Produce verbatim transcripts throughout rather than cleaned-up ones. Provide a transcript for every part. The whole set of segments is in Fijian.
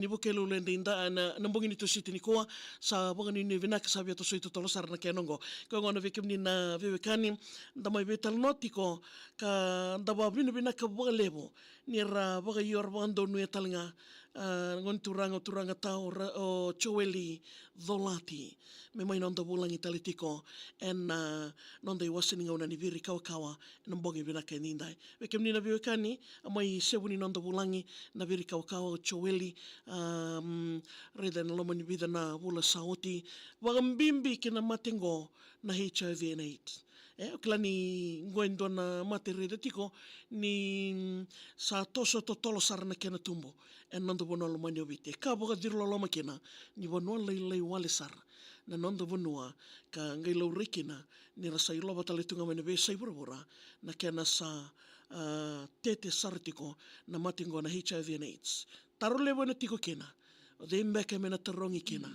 Ni Vukelulu e daidai na, na bogi ni Tusiti nikua, sa vakanuinui vinaka, sa via toso i totolo sara na kena oqo. Koya gona vei kemuni na veiwekani, da mai veitalanoa tiko, ka da vakavinavinaka vakalevu, ni ra vakaio ra vakadonuya tale ga, a, gone turaga, o turaga tau, ra, o Joeli Colati. Me mai noda vulagi tale tiko, ena, a, noda iwase ni gauna ni Viri Kawakawa, ena bogi vinaka e daidai. Vei kemuni na veiwekani, a mai sevu ni noda vulagi, na Viri Kawakawa o Joeli, um, raica ena loma ni vica na vula sa oti, vakabibi kina mate qo na H I V and AIDS. E, o kila ni qo e dua na mate raica tiko, ni, mm, sa toso totolo sara na kena tubu, ena noda vanua lomani o Viti. E ka vakacirololoma kina, ni vanua lailai wale sara, na noda vanua, ka qai laurai kina, ni ra sa ilova tale tu ga mai na veiyasai vuravura, na kena sa, a, tete sara tiko, na mate qo na H I V and AIDS. Taro levu ena tiko kina, o cei beka me na tarogi kina,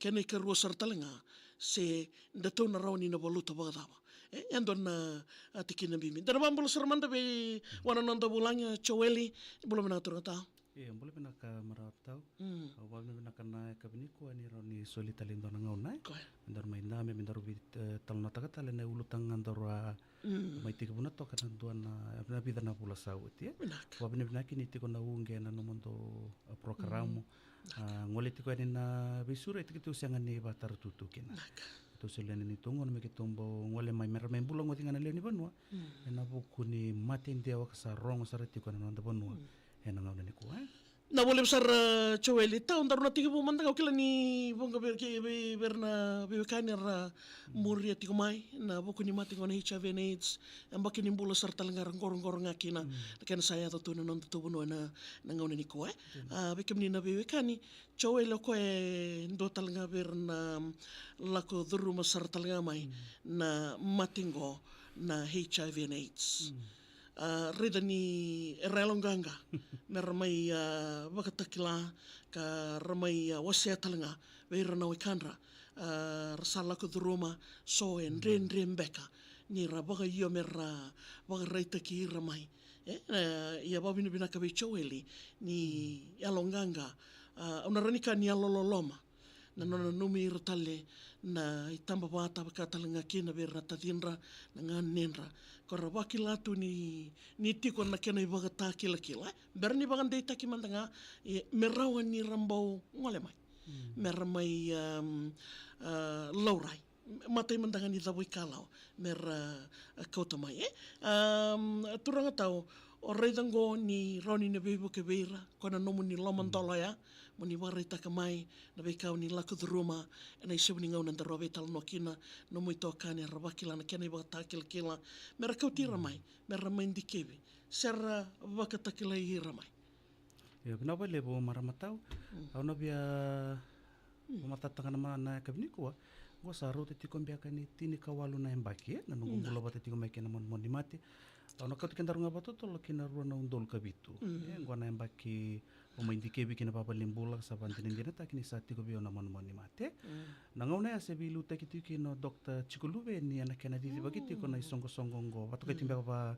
kena ikarua sara tale ga, se datou na rawa ni na valuta vakacava. E, e dua na, a, tikina bibi. Da na vakabula sara mada vei, vua na noda vulagi, a, Joeli, bula vinaka turaga tau. Ia, bula vinaka marama tau. Mm. Au vakavinavinaka na yakavi nikua ni rawa ni soli tale e dua na gauna, e. Koya. Me daru mai dabe, me daru vei, e, talanoataka tale na ulutaga daru a, mm, mai tekivuna toka na dua na, na vica na vula sa oti, e. Vinaka. Vakavinavinaka ni tiko na uqe na nomudou, e, porokaramu. Mm. A, gole tiko yani na veisuraitaki, keitou sega ni vakataratutu kina. Vinaka. Keitou solia na neitou gauna me keitou bau gole mai, me ra mai bula goci ga na lewe ni vanua. Mm. Ena vuku ni mate dewa ka sa rogo sara tiko ena noda vanua. Mm. Ena gauna nikua, e? Na vua levu sara, a, Joeli, tau daru na tekivu mada ga, au kila ni vuqa vei, kei vei, vei ira na veiwekani ra, mm, muria tiko mai, na vuku ni mate qo na H I V and AIDS, yabaki ni bula sara tale ga ra qoroqoro ga kina, mm, na kena sa yaco tu na nodatou vanua ena, na gauna nikua, e? Mm. A, vei kemuni na veiwekani, Joeli, o koya e dua tale ga vei ira na, mm, lako curuma sara tale ga mai, mm, na mate qo na H I V and AIDS. Mm. A, raica ni era yaloqaqa me ra mai, a, vakatakila, ka ra mai, a, wasea tale ga vei ira na wekadra, a, ra sa lako curuma, so e dredre beka ni ra vakaio me ra vakaraitaki ira mai. E, e, ia vakavinavinaka vei Joeli ni yaloqaqa, a, au na rawa ni kaya ni yalololoma na nona nanumi ira tale na itabavata, vaka tale ga kina vei ira na tacidra, na ganedra, ko ra vakila tu ni, ni tiko na kena ivakatakilakila, e? Bera ni vakadeitaki mada ga, e, me rawa ni ra bau gole mai. Mm. Me ra mai, um, a, laurai. Matai mada ga ni cavuikalawa me ra, a, kauta mai, e? Um, turaga tau, o raica qo ni rawa ni na veivuke vei ira, ko na nomuni lomadola oya, mo ni vakaraitaka mai na veika o ni lako curuma ena isevu ni gauna daru a veitalanoa kina, nomu itokani era vakila na kena ivakatakilakila, me ra kauti ira mai, me ra mai dikevi, se ra vakatakilai ira mai. Io, vinaka vakalevu marama tau. Mm. Au na via, mm, vakamatata ga na ma-, na yakavi nikua. Qo sa rauta tiko beka ni tinikawalu na yabaki, e, na noqu bula vata tiko mai kei na manumanu ni mate. Au na kauta kedaru ga vakatotolo ki na rua na udolu ka vitu. Mm. E, qo na yabaki au mai dikevi ki na vavalenibula, sa vakadinadinataki ni sa tiko vei au na manumanu ni mate. Mm. Na gauna ya se veiliutaki tiko kina o Doctor Jiko Luveni ena kena cicivaki tiko na isoqosoqo qo. Vakatokai tiko beka va,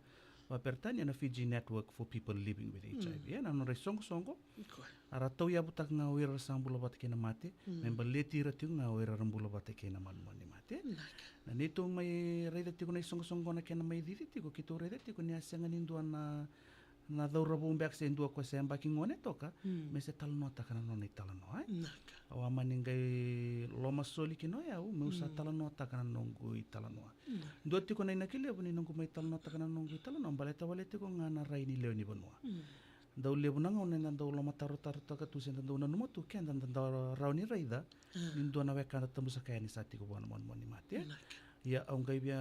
vaPeritania na Fiji Network for People Living with H I V. Mm. E, na nodra isoqosoqo. Koya. A ra tauyavutaka ga o ira ra sa bula vata kei na mate, mm, me baleti ira tiko ga o ira ra bula vata kei na manumanu ni mate. Vinaka. Na neitou mai raica tiko na isoqosoqo na kena mai cici tiko, keitou raica tiko ni a sega ni dua na, na cauravou beka se dua ko se yabaki gone toka, mm, me se talanoataka na nona italanoa, e? Vinaka. Au a mani qai loma soli kina o yau meu sa, mm, talanoataka na noqu italanoa. Vinaka. Dua tiko na inaki levu ni noqu mai talanoataka na noqu italanoa, baleta wale tiko ga na rai ni lewe ni vanua. Mm. Dau levu na gauna eda dau lomatarotarotaka tu se da dau nanuma tu keda da dau rawa ni raica, ah, ni dua na wekada tabusaka yani sa tiko vua na manumanu ni mate. Vinaka. Ia au qai via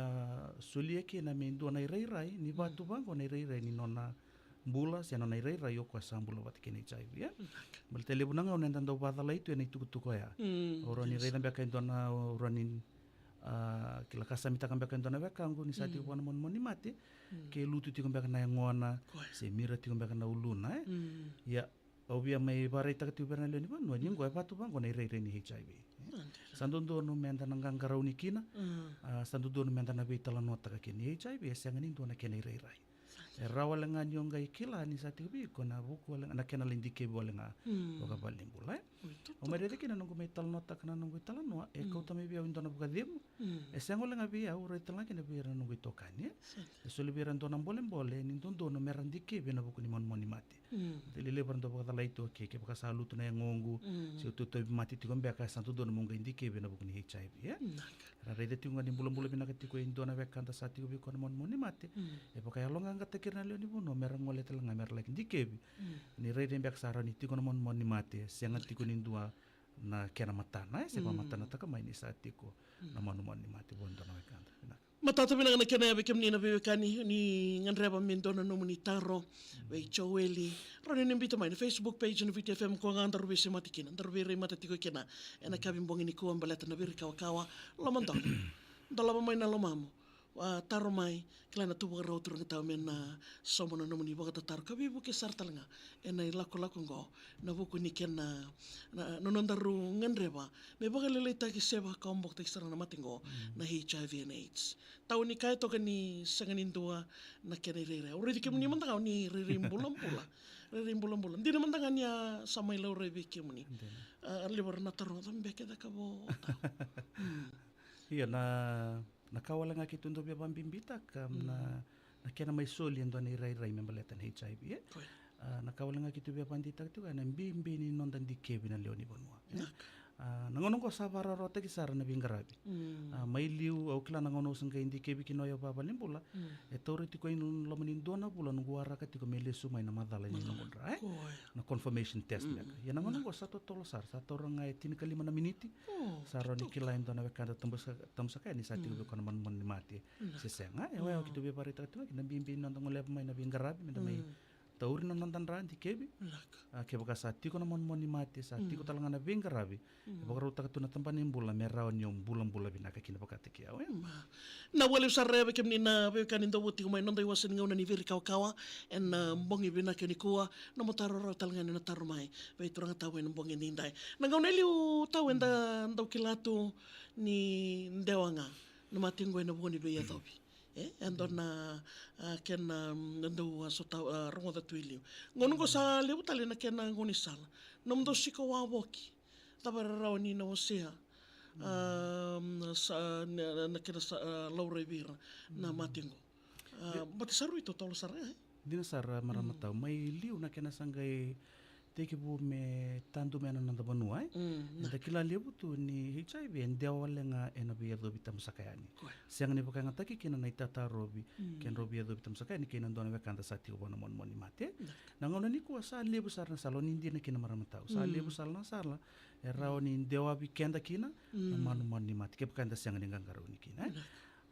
solia kina me dua na irairai ni vatu vaqo na irairai ni nona bula se nona irairai o koya sa bula vata kei na H I V, e? Vinaka. Baleta levu na gauna eda dau vakacalai tu ena itukutuku oya. Mm, au rawa ni raica beka e dua na, au rawa ni, a, kila, kasamitaka beka e dua na wekaqu ni sa tiko vua na manumanu ni mate. Mm. Ke lutu tiko beka na yagona, koya, se mira tiko beka na uluna, e? Mm. Ia au via mai vakaraitaka tiko vei ira na lewe ni vanua ni qo e vatu vaqo na irairai ni H I V, e? Sa dodonu meda na qaqarauni kina. Mm. A, sa dodonu meda na veitalanoataka kina. Ni H I V e sega ni dua na kena irairai. E rawa wale ga ni o qai kila ni sa tiko vei iko na vuku wale ga, na kena lai dikevi wale ga vakavalenibula, e? Oi, totoka. O mai raica kina na noqu mai talanoataka na noqu italanoa, e kauta mai vei au e dua na vakacegu. E sega wale ga vei au, raica tale ga kina vei ira na noqu itokani, e? Sa dina. E soli vei ira e dua na bolebole ni dodonu me ra dikevi ena vuku ni manumanu ni mate. Dau lelevu era dau vakacalai tu, okay, kevaka sa lutu na yagoqu, se au tauvi mate tiko beka, sa dodonu meu qai dikevi ena vuku ni H I V, e? Vinaka. Ra raica tiko ga ni bulabula vinaka tiko e dua na wekada sa tiko vei koya na manumanu ni mate. E vakayaloqaqataki ira na lewe ni vanua me ra gole tale ga me ra laki dikevi. Ni rairai beka sa rawa ni tiko na manumanu ni mate, sega tiko ni dua na kena matana, e, se vakamatanataka mai ni sa tiko na manumanu ni mate vua e dua na wekada. Vinaka. Matata vinaka na kena ya vei kemuni na veiwekani, ni gadreva me dua na nomuni taro vei Joeli, rawa ni biuta mai na Facebook page na Viti F M, koya ga daru veisemati kina, daru veirai mata tiko kina ena yakavi bogi nikua baleta na Viri Kawakawa. Lomadonu, dolava mai na lomamu. A, taro mai, kila na tu vakarau turaga tau me na sauma na nomuni vakatataro ka veivuke sara tale ga ena ilakolako oqo, na vuku ni kena, na, na nodaru gadreva me vakalailaitaki se vakawabokotaki sara na mate oqo, na H I V and AIDS. Tau ni kaya toka ni sega ni dua na kena irairai. Au raici kemuni mada ga ni rairai bulabula. Rairai bulabula. Dina mada ga ni a sa mai laurai vei kemuni. Dina. A, levu era na taroga, cava beka e cakava o tau? Io, na, na ka wale ga keitou dau via vakabibitaka, na, na kena mai soli e dua na irairai me baleta na H I V, e? Oi. A, na ka wale ga keitou via vakadeitaka tiko, e na bibi ni noda dikevi na lewe ni vanua, e? Vinaka. A, na gauna oqo sa vakarawarawataki sara na veiqaravi. A, mai liu, au kila na gauna au sa qai dikevi kina o yau vakavalenibula, e taura tiko e loma ni dua na vula noqu waraka tiko me lesu mai na macala ni noqu dra, e? Oi. Na confirmation test beka. Ia na gauna oqo sa totolo sara, sa taura ga e tinikalima na miniti. Sa rawa ni kila e dua na wekada tamusa-, tamusaka yani sa tiko vei koya na manumanu ni mate se sega. E, oya, o keitou via vakaraitaka tiko ga kina na bibi ni noda goleva mai na veiqaravi, me da mai tauri na noda dra dikevi. A, kevaka sa tiko na manumanu ni mate, sa tiko tale ga na veiqaravi, e vakarautaka tu na tabana ni bula me rawa ni o bulabula vinaka kina vakataki au, e? Na vakalevu sara ya vei kemuni na veiwekani dau vou tiko mai noda iwase ni gauna ni Viri Kawakawa ena, a, bogi vinaka nikua. Na mo taro rawa tale ga ni na taro mai vei turaga tau ena bogi nidai. Na gauna e liu tau eda dau kila tu ni dewa ga na mate oqo ena vuku ni veiyacovi. E, e dua na, a, kena, mm, dau, a, sota, a, rogoca tu e liu. Gauna oqo sa levu tale na kena gaunisala. Nomudou sika wavoki. Cava e rawa ni na wasea, a, sa, na, na kena sa, a, laurai vei ira na mate oqo. A, baleta sa rui totolo sara, e? Dina sara, marama tau. Mai liu na kena sa qai tekivu me tadu mai na noda vanua, e? Eda kila levu tu ni H I V e dewa wale ga ena veiyacovi tamusaka yani. Sega ni vakayagataki kina na itatarovi kei na drau veiyacovi tamusaka yani kei na dua na wekada sa tiko vua na manumanu ni mate. Na gauna nikua sa levu sara na sala, o ni dina kina, marama tau. Sa levu sara na sala e rawa ni dewavi keda kina na manumanu ni mate kevaka eda sega ni qaqarauni kina, e?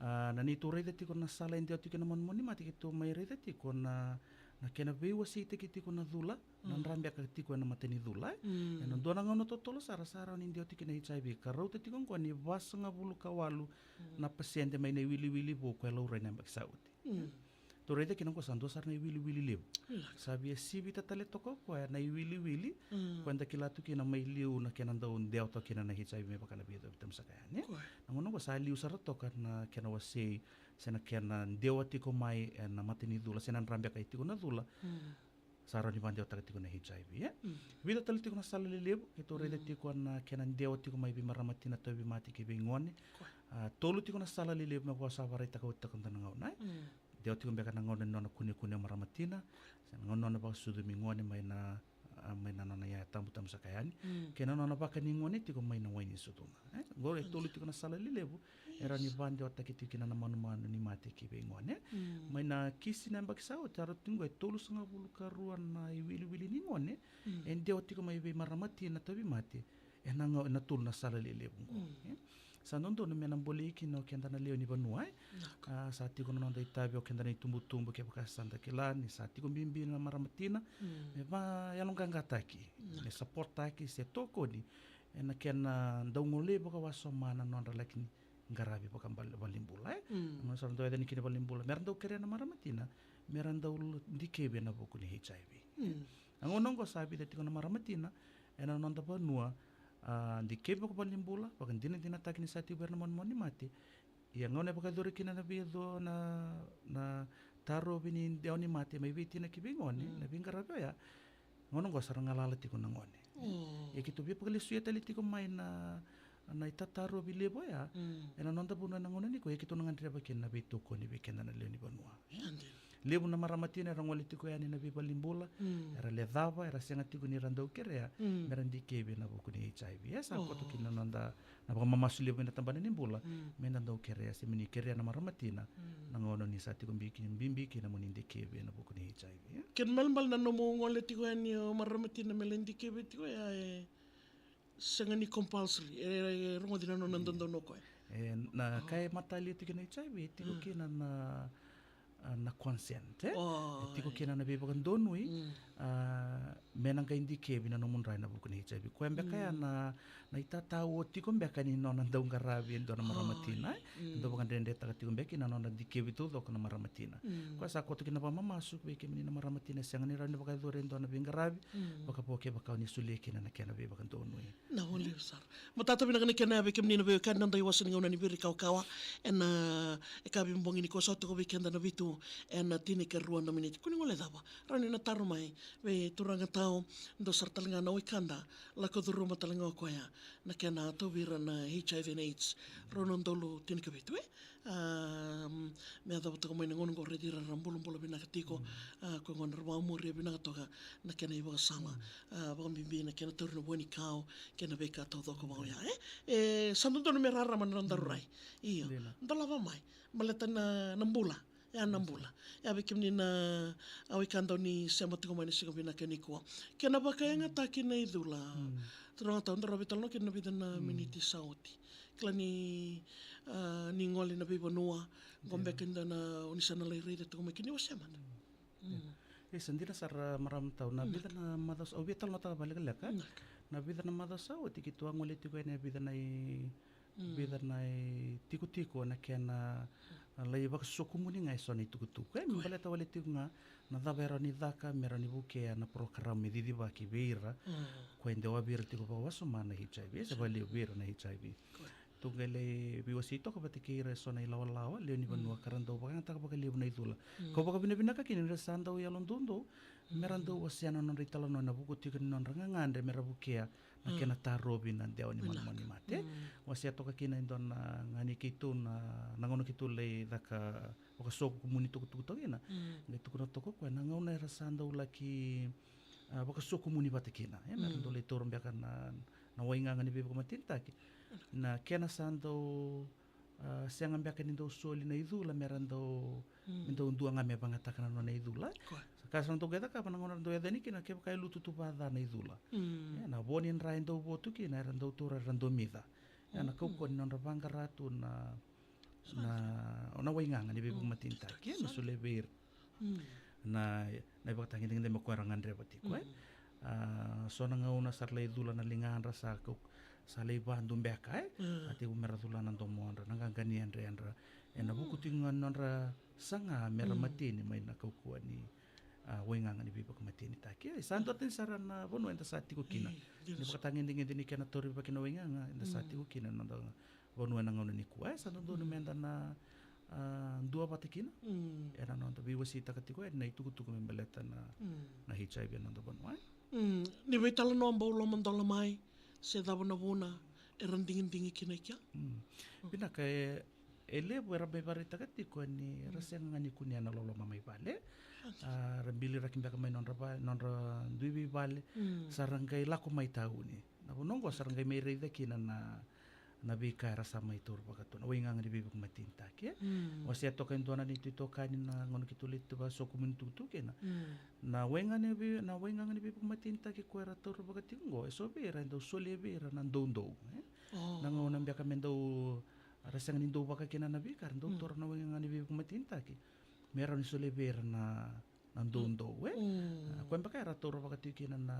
A, na neitou raica tiko na sala e dewa tiko kina na manumanu ni mate, keitou mai raica tiko na, na kena veiwaseitaki tiko na cula, na dra beka tiko ena mata ni cula, e? Ena dua na gauna totolo sara sa rawa ni dewa tiko kina na H I V, ka rauta tiko oqo ni vasagavulu ka walu na pasede mai na iwiliwili vou ko e laurai na yabaki sa oti. Tou raica kina oqo sa dua sara na iwiliwili levu. Sa via sivita tale toka o koya na iwiliwili ko eda kila tu kina mai liu na kena dau dewa toka kina na H I V me vaka na veiyacovi tamusaka yani. Na gauna oqo sa liu sara toka na kena wasei se na kena dewa tiko mai ena mata ni cula se na dra beka e tiko na cula. Sa rawa ni vakadewataka tiko na H I V, e? Vica tale tiko na sala lelevu keitou raica tiko na kena dewa tiko mai vei marama tina tauvimate kei vei gone. A, tolu tiko na sala lelevu me vaka sa vakaraitaka oti toka na gauna, e? Dewa tiko beka na gauna ni nona kunekune o marama tina, se na gauna ni nona vakasucumi gone mai na, a, mai na nona iyaya tabu tamusaka yani, kei na nona vakani gone tiko mai na wai ni sucuma, e? Oqo e tolu tiko na sala lelevu e rawa ni vakadewataki tiko kina na manumanu ni mate ki vei gone. Mai na kisi na yabaki sa oti, a rauta tiko oqo e tolusagavulu ka rua na iwiliwili ni gone e dewa tiko mai vei marama tina tauvimate ena ga, ena tolu na sala lelevu oqo, e? Sa dodonu me na bolei kina o keda na lewe ni vanua, e? A, sa tiko na noda itavi o keda na itubutubu, kevaka sa da kila ni sa tiko bibi na marama tina, me vakayaloqaqataki, me supporttaki se tokoni ena kena dau golei vakawasoma na nodra laki ni qaravi vakavalenibula, e? Na gauna sa ra dau yaco yani kina valenibula me ra dau kerea na marama tina me ra dau dikevi ena vuku ni H I V. Na gauna oqo sa vica tiko na marama tina ena noda vanua, a, dikevi vakavalenibula, vakadinadinataki ni sa tiko vei ira na manumanu ni mate. Ia gauna e vakayacori kina na veiyaco, na, na tarovi ni dewa ni mate mai vei tina ki vei gone, na veiqaravi oya, gauna oqo sa ra galala tiko na gone. Ia keitou via vakalesuya tale tiko mai na, na itatarovi levu oya ena noda vanua ena gauna nikua, ia keitou na gadreva kina na veitokoni vei keda na lewe ni vanua. Levu na marama tina era gole tiko yani na veivalenibula, era lecava, era sega tiko ni ra dau kerea me ra dikevi ena vuku ni H I V. E sa koto kina na noda, na vakamamasu levu ena tabana ni bula me da dau kerea, se mani kerea na marama tina na gauna ni sa tiko bibi kina mo ni dikevi ena vuku ni H I V. Kena ibalebale na nomu gole tiko yani o marama tina me lai dikevi tiko ya, e sega ni compulsory, e, e rogoci na nona dodonu o koya. E, na ka e matalia tiko na H I V, e tiko kina na, a, na consent, e? E tiko kina na veivakadonui, a, me na qai dikevi na nomu dra ena vuku ni H I V. Koya beka ya na, na itatau o tiko beka ni nona dau qaravi e dua na marama tina, e? E dau vakadredretaka tiko beka kina na nona dikevi taucoko na marama tina. Koya sa koto kina na vakamamasu vei kemuni na marama tina, e sega ni rawa ni vakayacori e dua na veiqaravi, vakavo kevaka o ni solia kina na kena veivakadonui. Na vo levu sara. Matata vinaka na kena ya vei kemuni na veiwekani, na noda iwase ni gauna ni viri kawakawa ena, e, yakavi bogi nikua, sa toka vei keda na vitu ena tinikarua na miniti. Kua ni gole cava, rawa ni na taro mai vei turaga tau, dua sara tale ga na wekada, lako curuma tale ga o koya na kena tauvi ira na H I V and AIDS, rua na udolu tinikavitu, e? A, me yacova toka mai na gauna oqo, raici ira ra bulabula vinaka tiko, a, koya gona ra vakamuria vinaka toka na kena ivakasala, a, vakabibi na kena tauri na vuanikau kei na veika taucoko vaka oya, e? E sa dodonu me rarama na nodaru rai. Io. Dolava mai baleta na, na bula. Ya na bula. Ya vei kemuni na, a, wekada o ni sema tiko mai na siga vinaka nikua. Kena vakayagataki na icula. Turaga tau, daru veitalanoa kina na vica na miniti sa oti. Kila ni, a, ni gole na veivanua, qo beka e dua na o ni sa na lai raica tiko mai kina, ni wasea mada. E sa dina sara, marama tau, na vica na macawa, au via talanoataka vakalekaleka, e? Na vica na macawa sa oti keitou a gole tiko yani e vica na i, vica na itikotiko na kena, a, lai vakasokumuni ga e so na itukutuku, e? Me baleta wale tiko ga na cava e rawa ni caka me rawa ni vukea na porokaramu me cicivaki vei ira. Koya e dewavi ira tiko vakawasoma na H I V, se vakalevu vei ira na H I V. Tou qai lai veiwasei toka vata kei ira e so na ilawalawa lewe ni vanua ka ra dau vakayagataka vakalevu na icula. Kau vakavinavinaka kina ni ra sa dau yalodoudou me ra dau wasea na nodra italanoa ena vuku tiko ni nodra gagadre me ra vukea na kena tarovi na dewa ni manumanu ni mate. Wasea toka kina e dua na gane keitou na, na gauna keitou lai caka vakasokumuni tukutuku toka kina. Qai tukuna toka o koya na gauna era sa dau laki, a, vakasokumuni vata kina, e, me ra dau lai taura beka na, na waigaga ni veivakamatenitaki. Na kena sa dau, a, sega beka ni dau soli na icula me ra dau, me dau dua ga me vagataka na nona icula. Sa ka sa na dau qai cakava na gauna ra dau yaco yani kina kevaka e lutu tu vaca na icula. E, na vo ni dra e dau vo tu kina era dau taura, era domica. E, na kaukauwa ni nodra vaqara tu na, na, na waigaga ni veivakamatenitaki, e, me solia vei ira. Na, na ivakatagedegede me koya era gadreva tiko, e. A, so na gauna sa ra lai cula na ligadra, sa kau, sa lai vadu beka, e. A tekivu me ra cula na domodra, na qaqa ni yadredra. Ena vuku tiko ga ni nodra saga me ra mateni mai na kaukauwa ni, a, waigaga ni veivakamatenitaki. E, sa duatani sara na vanua eda sa tiko kina. Ni vakatagedegede ni kena taurivaki na waigaga eda sa tiko kina ena noda vanua ena gauna nikua. E sa dodonu meda na, a, dua vata kina ena noda veiwaseitaka tiko yani na itukutuku me baleta na, na H I V ena noda vanua. Ni veitalanoa bau lomadola mai, se cava na vuna era digidigi kina i kea? Vinaka, e, e levu era mai vakaraitaka tiko ni ra sega ga ni kunea na loloma mai vale. A, ra biliraki beka mai nodra va-, nodra dui veivale. Sa ra qai lako mai tauni. Na vanua oqo sa ra qai mai raica kina na, na veika era sa mai taura vaka tu, na waigaga ni veivakamatenitaki, e. Wasea toka e dua na neitou itokani na gauna keitou lai tu vakasokumuni tukutuku kina. Na waigaga ni vei-, na waigaga ni veivakamatenitaki ko era taura vaka tiko oqo, e so vei ira e dau solia vei ira na doudou, e. Na gauna beka me dau, ra sega ni dau vaka kina na veika, ra dau taura na waigaga ni veivakamatenitaki me rawa ni solia vei ira na, na doudou, e. A, koya beka era taura vaka tiko kina na,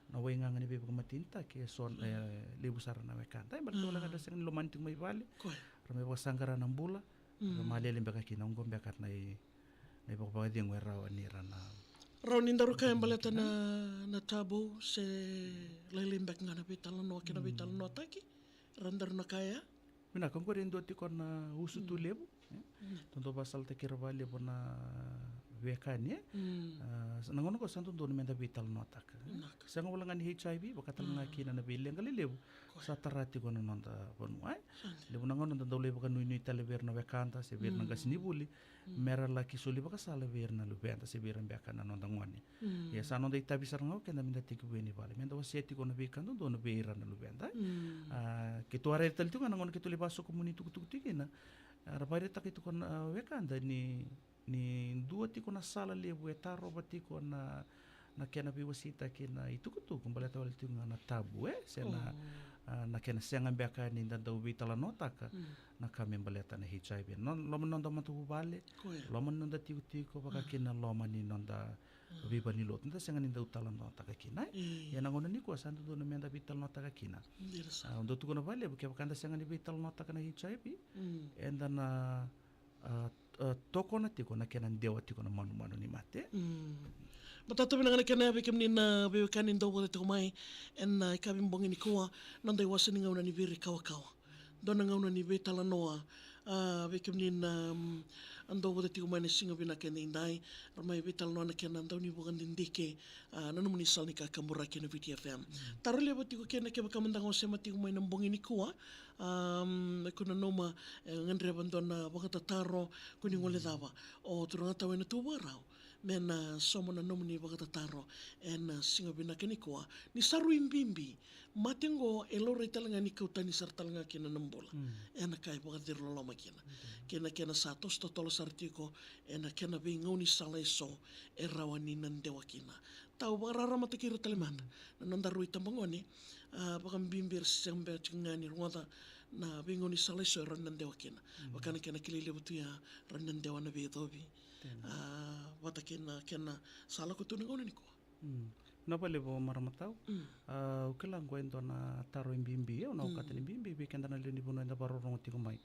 na waigaga ni veivakamatenitaki e so, e levu sara na wekada, e, baleta wale ga ra sega ni lomani tiko mai vale. Ra mai vakasaqara na bula, ra malele beka kina, oqo beka na i, na ivakavakacegu e rawa ni ra na. Rawa ni daru kaya baleta na, na tabou se lailai beka ga na veitalanoa kei na veitalanoataki, ra daru na kaya. Vinaka, oqori e dua tiko na usutu levu. E? Dodonu vakasalataki ira vakalevu na veiwekani, e? Mm. A, sa, na gauna qo sa dodonu meda veitalanoataka, e? Vinaka. Sega wale ga ni H I V, vaka tale ga kina na veileqa lelevu sa tara tiko na noda vanua, e? Levu na gauna da dau lai vakanuinui tale vei ira na wekada se vei ira na qasenivuli, mera laki soli vakasala vei ira na luveda se vei ira beka na noda gone. Mm. Ia sa noda itavi sara ga o keda meda tekivu yani vale, meda wasea tiko na veika dodonu vei ira na luveda. Mm. A, keitou a raica tale tiko ga na gauna keitou lai vakasokomuni tukutuku tiko kina, a, ra vakaraitaka tiko na, a, wekada ni, ni dua tiko na sala levu e tarova tiko na, na kena veiwaseitaki na itukutuku, baleta wale tiko ga na tabu, e, se na, a, na kena sega beka ni da dau veitalanoataka na ka me baleta na H I V. No, loma ni noda matavuvale, loma ni noda tikotiko, vaka kina loma ni noda veivalenilotu, da sega ni dau talanoataka kina, e? Ia na gauna nikua sa dodonu meda veitalanoataka kina. A, dau tukuna vakalevu, kevaka da sega ni veitalanoataka na H I V, eda na, a, a, tokona tiko na kena dewa tiko na manumanu ni mate. Mm. Matata vinaka na kena ya vei kemuni na veiwekani dau vata tiko mai ena, a, ikavi bogi nikua, noda iwase ni gauna ni Viri Kawakawa. Dua na gauna ni veitalanoa, a, vei kemuni na, mm, a dau vata tiko mai na siga vinaka edaidai, ra mai veitalanoa na kena dau ni vakadidike, a, na nomuni sala ni kakaburaki na Viti F M. Mm. Taro levu tiko kina kevaka mada ga o sema tiko mai na bogi nikua, a, mm, ko nanuma, e, gadreva dua na vakatataro, ko ni gole cava. O turaga tau ena tu vakarau me na sauma na nomuni vakatataro ena siga vinaka nikua. Ni sa rui bibi, mate qo e laurai tale ga ni kau tani sara tale ga kina na bula. Mm. Ena ka e vakaciri loloma kina. Mm. Kei na kena sa toso totolo sara tiko ena kena veigaunisala eso e rawa ni na dewa kina. Tau vakararamataki ira tale mada na noda rui tabagone, a, vakabibi era se sega beka tiko ga ni rogoca na veigaunisala eso e rawa ni na dewa kina. Mm. Vaka na kena kilai levu tu ya, rawa ni na dewa na veiyacovi. A, vata kei na kena sa lako tu na gauna nikua. Mm. Vinaka vakalevu marama tau. Mm. A, au kila qo e dua na taro e bibi, au na okata ni bibi vei keda na lewe ni vanua eda vakarorogo tiko mai.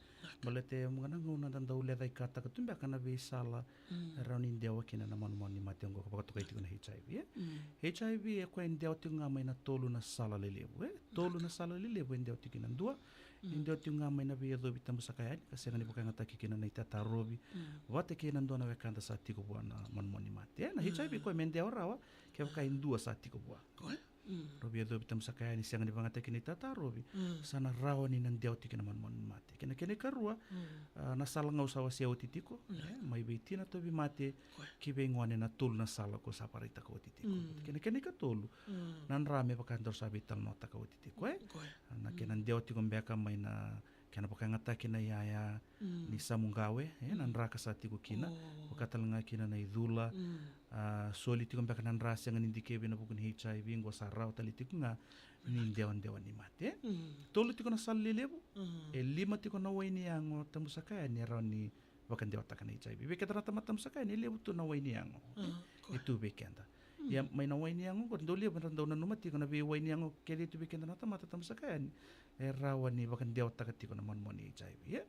Baleta e muka na gauna da dau lecaikataka tu beka na veisala e rawa ni dewa kina na manumanu ni mate qo ka vakatokai tiko na H I V, e? Mm. H I V e koya e dewa tiko ga mai na tolu na sala lelevu, e? Tolu na sala lelevu e dewa tiko kina. Dua, e dewa tiko ga mai na veiyacovi tabusaka yani, ka sega ni vakayagataki kina na itatarovi vata kei na dua na wekada sa tiko vua na manumanu ni mate, e? Na H I V koya me dewa rawa kevaka e dua sa tiko vua. Koya. Mm. Rau veiyacovi tabusaka yani, sega ni vakayagataki na itatarovi, sa na rawa ni na dewa tiko na manumanu ni mate. Kei na kena ikarua, a, na sala ga au sa wasea oti tiko, e, mai vei tina tauvimate ki vei gone, na tolu na sala ko sa vakaraitaka oti tiko. Mm. Kei na kena ikatolu, na dra me vaka daru sa veitalanoataka oti tiko, e? Koya. Na kena dewa tiko beka mai na kena vakayagataki na iyaya ni samugawe, e, na dra ka sa tiko kina. Vaka tale ga kina na icula, a, soli tiko beka na dra sega ni dikevi ena vuku ni H I V, qo sa rawa tale tiko ga ni dewadewa ni mate. Mm. Tolu tiko na sala lelevu, e lima tiko na wai ni yago tabusaka yani e rawa ni vakadewataka na H I V. Vei keda na tamata tabusaka yani e levu tu na wai ni yago e tu vei keda. Ia mai na wai ni yago qo, dau levu era dau nanuma tiko na veiwai ni yago kece e tu vei keda na tamata tabusaka yani e rawa ni vakadewataka tiko na manumanu ni H I V, e?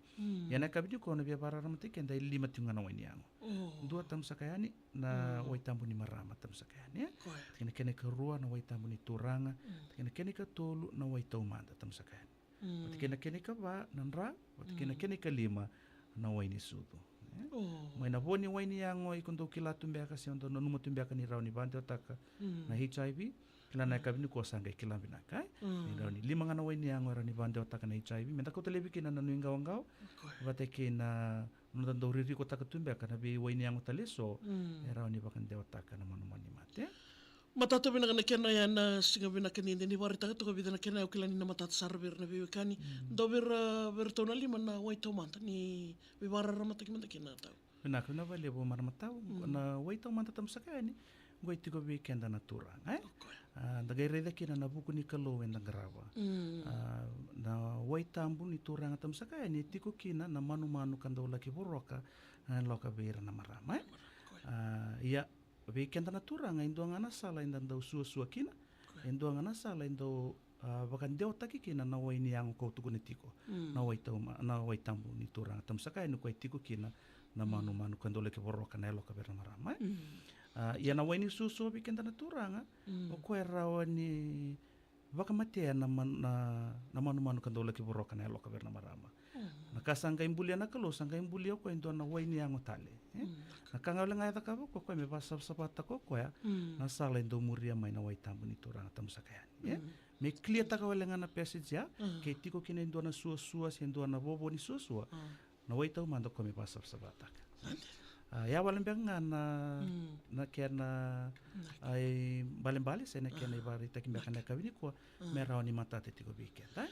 Ia na yakavi nikua na via vakararamataki keda e lima tiko ga na wai ni yago. Dua tabusaka yani na wai tabu ni marama tabusaka yani, e? Koya. Kei na kena ikarua na wai tabu ni turaga. Kei na kena ikatolu na wai taumada tabusaka yani. Vata kei na kena ikava na dra, vata kei na kena ikalima na wai ni sucu, e? Mai na vo ni wai ni yago iko dau kila tu beka se dau nanuma tu beka ni rawa ni vakadewataka na H I V. Kila na yakavi nikua sa qai kila vinaka, e? Ni rawa ni lima ga na wai ni yago e rawa ni vakadewataka na H I V. Meda kauta laivi kina na nuiqawaqawa vata kei na noda dau ririkotaka tu beka na veiwai ni yago tale eso e rawa ni vakadewataka na manumanu ni mate. Matata vinaka na kena ya na siga vinaka ni de ni vakaraitaka toka vica na kena ya, au kila ni na matata sara vei ira na veiwekani. Dau vei ira, vei iratou na lima na wai taumada ni veivakararamataki mada kina tau. Vinaka, vinaka vakalevu marama tau. Na wai taumada tabusaka yani qo e tiko vei keda na turaga, e? A, da qai raica kina na vuku ni Kalou eda qarava. A, na wai tabu ni turaga tabusaka yani e tiko kina na manumanu ka dau laki voroka na yaloka vei ira na marama, e? A, ia vei keda na turaga e dua ga na sala eda dau suasua kina, e dua ga na sala e dau, a, vakadewataki kina na wai ni yago kau tukuna tiko. Na wai tauma, na wai tabu ni turaga tabusaka yani koya e tiko kina na manumanu ka dau laki voroka na yaloka vei ira na marama, e? A, ia na wai ni suasua vei keda na turaga o koya e rawa ni vakamatea na, man, na, na manumanu ka dau laki voroka na yaloka vei ira na marama. Na ka sa qai bulia na Kalou, sa qai bulia o koya e dua na wai ni yago tale, e? Na ka ga wale ga e cakava o koya, o koya me vakasavasavataka o koya na sala e dau muria mai na wai tabu ni Turaga tabu saka yani, e? Me clear taka wale ga na passage ya, ke tiko kina e dua na suasua se dua na vovo ni suasua, na wai taumada o koya me vakasavasavataka. A, ya wale beka ga na, na kena, a, ibalebale se na kena ivakaraitaki beka na yakavi nikua me rawa ni matata tiko vei keda.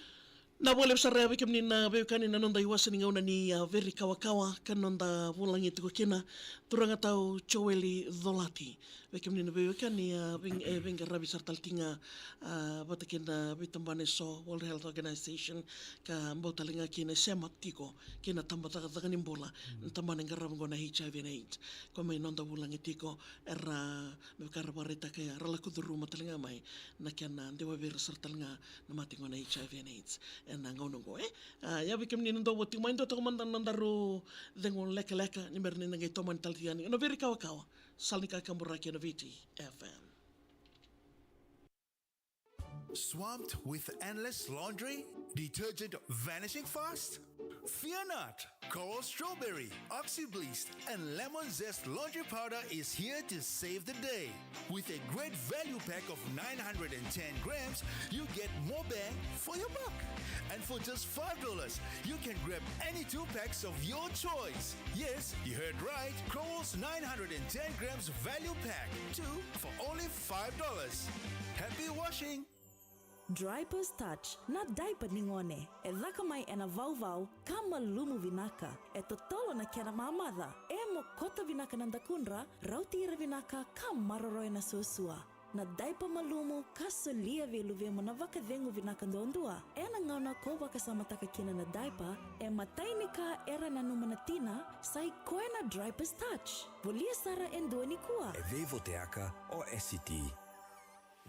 Na vakalevu sara ya vei kemuni na veiwekani na noda iwase ni gauna ni, a, Veri Kawakawa ka noda vulagi tiko kina Turaga tau Joeli Colati. Vei kemuni na veiwekani, a, vei, e, veiqaravi sara tale tiko ga, a, vata kei na veitabana eso, World Health Organization, ka bau tale ga kina e sema tiko kei na tabacakacaka ni bula, na tabana e qarava oqo na H I V and AIDS. Ko mai noda vulagi tiko, era, me vaka era vakaraitaka ya, ra lako curuma tale ga mai na kena dewa vei ira sara tale ga na mate oqo na H I V and AIDS ena gauna oqo, e? A, ia vei kemuni na dau vo tiko mai, dua toka mada na nodaru cegu lekaleka ni bera ni da qai tomani tale tiko yani na Veri Kawakawa. Sala ni kakaburaki ena Viti F M. Swamped with endless laundry? Detergent vanishing fast? Fear not! Coral Strawberry, Oxybleached, and Lemon Zest Laundry Powder is here to save the day. With a great value pack of nine hundred and ten grams, you get more bang for your buck. And for just five dollars, you can grab any two packs of your choice. Yes, you heard right. Crowell's nine hundred and ten grams value pack. Two for only five dollars. Happy washing! Diapers Touch, na diaper ni gone. E caka mai ena vauvau, ka malumu vinaka. E totolo na kena mamaca. E mokota vinaka na dakudra, rauti ira vinaka, ka maroroya na suasua. Na diaper malumu ka solia vei luvemu na vakacegu vinaka duadua. Ena gauna ko vakasamataka kina na diaper, e matai ni ka era nanuma na tina, sa i koya na Diapers Touch. Volia sara e dua nikua. E veivoteyaka o S C T.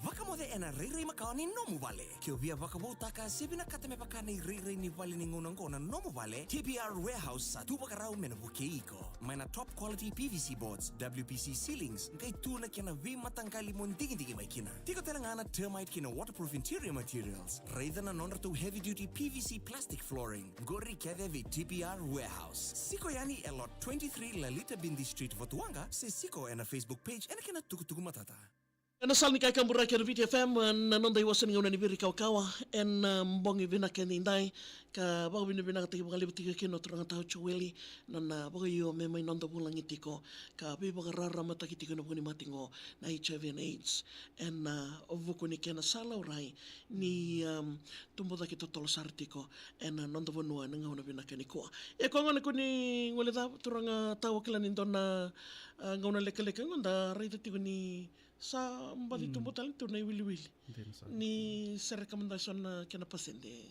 Vakamoce ena rairai makawa ni nomu vale. Ke o via vakavoutaka se vinakata me vaka na irairai ni vale ni gauna oqo na nomu vale, T P R Warehouse sa tu vakarau me na vukei iko. Mai na top quality P V C boards, W P C ceilings, qai tu na kena veimataqali mo digidigi mai kina. Tiko tale ga na termite kei na waterproof interior materials. Raica na nodratou heavy duty P V C plastic flooring. Qori kece vei T P R Warehouse. Siko yani e lot twenty-three Lalita Bindi Street, Votuaqa, se siko ena Facebook page ena kena tukutuku matata. Ena sala ni kakaburaki ena Viti F M, na noda iwase ni gauna ni Viri Kawakawa ena, um, bogi vinaka edaidai, ka vakavinavinakataki vakalevu tiko kina o turaga tau Joeli, na, na vakaio me mai noda vulagi tiko, ka veivakararamataki tiko ena vuku ni mate qo na H I V and AIDS, ena, uh, vuku ni kena sa laurai ni, um, tubu cake totolo sara tiko ena noda vanua ena gauna vinaka nikua. E koya gona ko ni gole cava, turaga tau, au kila ni dua na, uh, gauna lekaleka qo da raica tiko ni sa baci tubu tale tu na iwiliwili. Dina sara. Ni sereka mada eso na kena pasede.